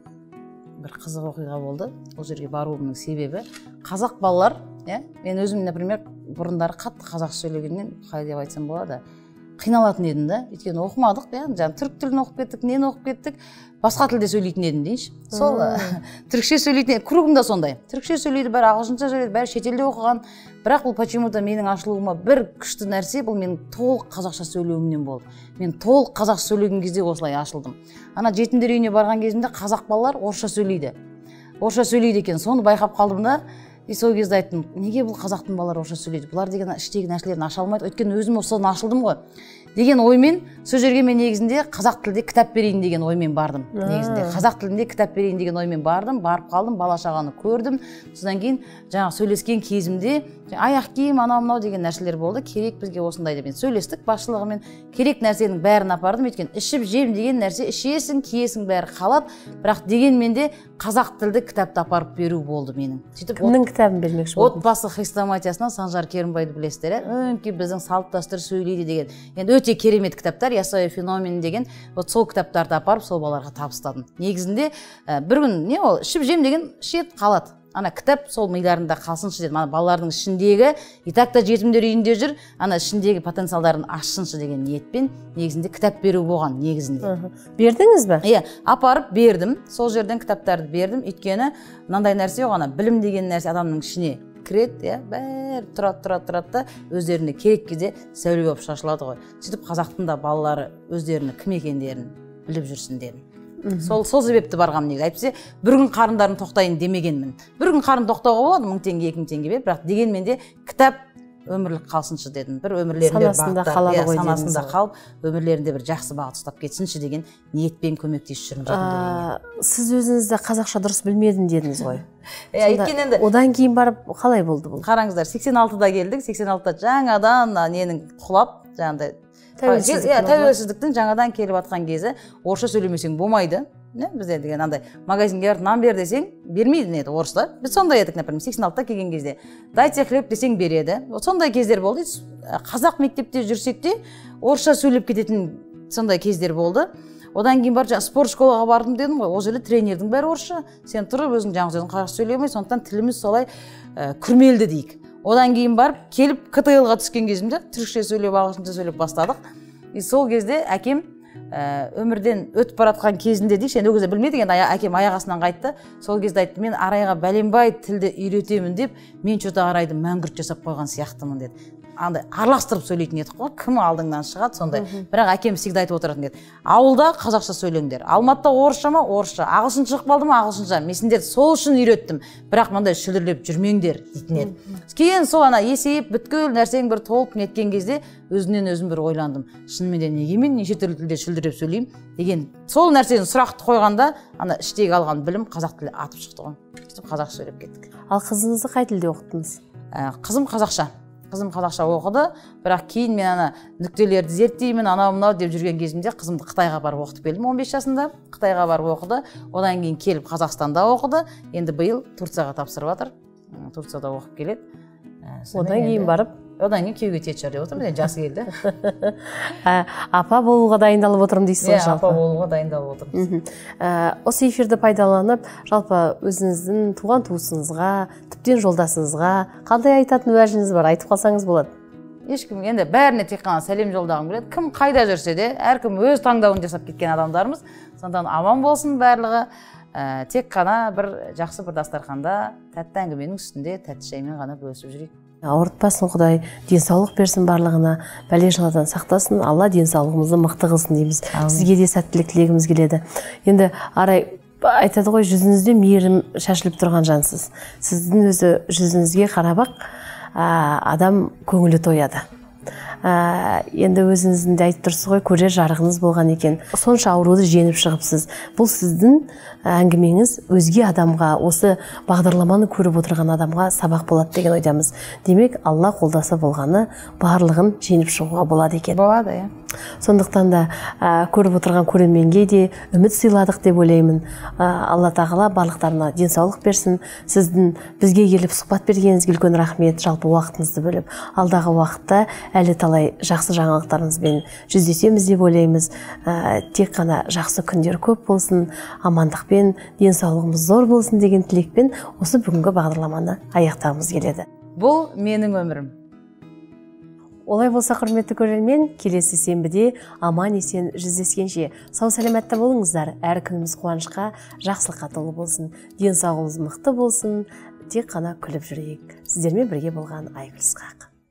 бір қызық оқиға болды. Ол жерге баруымның себебі қазақ балалар, мен өзім, например, бұрындары қатты қазақша сөйлегеннен, қалай деп айтсам болады, қиналатын едім да. Өйткені оқымадық, жаңа түрік тілін оқып кеттік, нені оқып кеттік, басқа тілде сөйлейтін едім дейінші. Сол түрікше сөйлейтін, кругым да сондай. Түрікше сөйлейді, бәрі ағылшынша сөйлейді, бәрі шетелде оқыған. Бірақ бұл почему-то менің ашылуыма бір күшті нәрсе, бұл менің толық қазақша сөйлеуімнен болды. Мен толық қазақша сөйлеген кезде осылай ашылдым. Ана жетімдер үйіне барған кезімде қазақ балалар орысша сөйлейді. Орысша сөйлейді екен, соны байқап қалдым да. И сол кезде айттым, неге бұл қазақтың балалары орысша сөйлейді? Бұлар деген іштегі нәрселерін аша алмайды. Өйткені өзім осыдан ашылдым ғой. Деген оймен, сол жерге мен негізінде қазақ тілде кітап берейін деген оймен бардым. Негізінде қазақ тілінде кітап берейін деген оймен бардым, барып қалдым, бала шағаны көрдім. Содан кейін жаңағы сөйлескен кезімде аяқ киім, анау мынау деген нәрселер болды. Керек бізге осындай деп сөйлестік басшылығымен. Керек нәрсенің бәрін апардым. Өйткені ішіп жем деген нәрсе ішесің, киесің, бәрі қалады. Бірақ дегенмен де қазақ тілді кітапты апарып беру болды менің. Сөйтіп кімнің кітабы? кітабын бермекші болдыңыз? Отбасы хрестоматиясынан Санжар Керімбайды білесіздер, иә? Өңкей біздің салт дәстүр сөйлейді деген. Енді өте керемет кітаптар, Ясауи феномен деген. Вот сол кітаптарды апарып сол балаларға табыстадым. Негізінде бір күн не ол ішіп жем деген ішеді қалады. Ана кітап сол миларында қалсыншы дедім. Ана балалардың ішіндегі, и так та жетімдер үйінде жүр, ана ішіндегі потенциалдарын ашсыншы деген ниетпен негізінде кітап беру болған негізінде. Бердіңіз бе? Иә, апарып бердім. Сол жерден кітаптарды бердім. Өйткені мынандай нәрсе жоқ, ана білім деген нәрсе адамның ішіне кіреді, иә, бәрі тұрады да өздеріне керек кезде сәуле болып шашылады ғой. Сөйтіп қазақтың да балалары өздерінің кім екендерін біліп жүрсін дедім. Сол себепті барғам негізі. Әйтпесе бір күн қарындарын тоқтайын демегенмін. Бір күн қарын тоқтауға болады, 1000 теңге, 2000 теңге беріп, бірақ дегенмен де кітап өмірлік қалсыншы дедім. Бір өмірлерінде санасында қалады ғой, санасында қалып, өмірлерінде бір жақсы бағыт ұстап кетсінші деген ниетпен көмектесіп жүрмін жетімдерге. Сіз өзіңізді қазақша дұрыс білмедім дедіңіз ғой. Иә, өйткені енді одан кейін барып қалай болды бұл? Қараңыздар, 86-да келдік, 86-да жаңадан ненің құлап, жаңағыдай тәуелсіздіктің жаңадан келіп атқан кезі, орысша сөйлемесең болмайды. Бізде деген андай магазинге барып нан бер десең бермейді еді орыстар. Біз сондай едік, например, 86-та келген кезде. Дайте хлеб десең береді. Сондай кездер болды. Қазақ мектепте жүрсек те орысша сөйлеп кететін сондай кездер болды. Одан кейін барып спорт школаға бардым дедім ғой. Ол жерде тренердің бәрі орысша. Сен тұрып өзің жаңғыз өзің қазақша сөйлей алмайсың. Сондықтан тіліміз солай күрмелді дейік. Одан кейін барып келіп КТЛ-ға түскен кезімде түрікше сөйлеп, ағылшынша сөйлеп бастадық. И сол кезде әкем өмірден өтіп баратқан кезінде дейікші, енді ол кезде білмедік, енді әкем аяқ астынан қайтты. Сол кезде айтты, мен Арайға бәленбай тілді үйретемін деп, мен что-то Арайды мәңгүрт жасап қойған сияқтымын деді. Андай араластырып сөйлейтін едік қой, кім алдыңнан шығады сондай. Бірақ әкем всегда айтып отыратын еді, ауылда қазақша сөйлеңдер, Алматыда орысша ма орысша, ағылшын шығып қалды ма ағылшынша, мен сендерді сол үшін үйреттім, бірақ мындай шүлдірлеп жүрмеңдер дейтін еді. Кейін сол ана есейіп бүткіл нәрсең бір толып неткен кезде өзімнен өзім бір ойландым, шынымен де неге мен неше түрлі тілде шүлдірлеп сөйлеймін деген сол нәрсені сұрақты қойғанда ана іштегі алған білім қазақ тілі атып шықты ғой. Сөйтіп қазақша сөйлеп кеттік. Ал қызыңызды қай тілде оқыттыңыз? Қызым қазақша. Қызым қазақша оқыды, бірақ кейін мен ана нүктелерді зерттеймін, анау мынау деп жүрген кезімде қызымды Қытайға барып оқытып келдім 15 жасында. Қытайға барып оқыды, одан кейін келіп Қазақстанда оқыды. Енді биыл Турцияға тапсырып жатыр. Турцияда оқып келеді. Одан кейін барып, одан кейін күйеуге тиетін шығар деп отырмын, енді жасы келді. Апа болуға дайындалып отырмын дейсіз ғой жалпы. Апа болуға дайындалып отырмыз. Осы эфирді пайдаланып, жалпы өзіңіздің туған туысыңызға, тіптен жолдасыңызға қандай айтатын уәжіңіз бар, айтып қалсаңыз болады. Ешкім, енді бәріне тек қана сәлем жолдағым келеді. Кім қайда жүрсе де, әркім өз таңдауын жасап кеткен адамдармыз. Сондықтан аман болсын барлығы. Тек қана бір жақсы бір дастарханда, тәтті әңгіменің үстінде тәтті шаймен ғана бөлісіп жүрейік. Ауыртпасын Құдай, денсаулық берсін барлығына, бәле жаладан сақтасын, Алла денсаулығымызды мықты қылсын дейміз. Сізге де сәттілік тілегіміз келеді. Енді Арай айтады ғой, жүзіңізде мейірім шашылып тұрған жансыз. Сіздің өзі жүзіңізге қарап-ақ адам көңілі тояды. Енді өзіңіздің де айтып тұрсыз ғой, көрер жарығыңыз болған екен. Сонша ауруды жеңіп шығыпсыз. Бұл сіздің әңгімеңіз өзге адамға, осы бағдарламаны көріп отырған адамға сабақ болады деген ойдамыз. Демек, Алла қолдаса болғаны барлығын жеңіп шығуға болады екен. Болады, иә. Сондықтан да көріп отырған көрерменге де үміт сыйладық деп ойлаймын. Алла тағала барлықтарына денсаулық берсін. Сіздің бізге келіп сұхбат бергеніңізге үлкен рахмет, жалпы уақытыңызды бөліп. Алдағы уақытта әлі талай жақсы жаңалықтарыңызбен жүздесеміз деп ойлаймыз. Тек қана жақсы күндер көп болсын, амандықпен, денсаулығымыз зор болсын деген тілекпен осы бүгінгі бағдарламаны аяқтағымыз келеді. Бұл менің өмірім. Олай болса, құрметті көрермен, келесі сенбіде аман есен жүздескенше сау сәлеметті болыңыздар. Әр күніміз қуанышқа, жақсылыққа толы болсын, денсаулығымыз мықты болсын, тек қана күліп жүрейік. Сіздермен бірге болған Айгүл Ысқақ.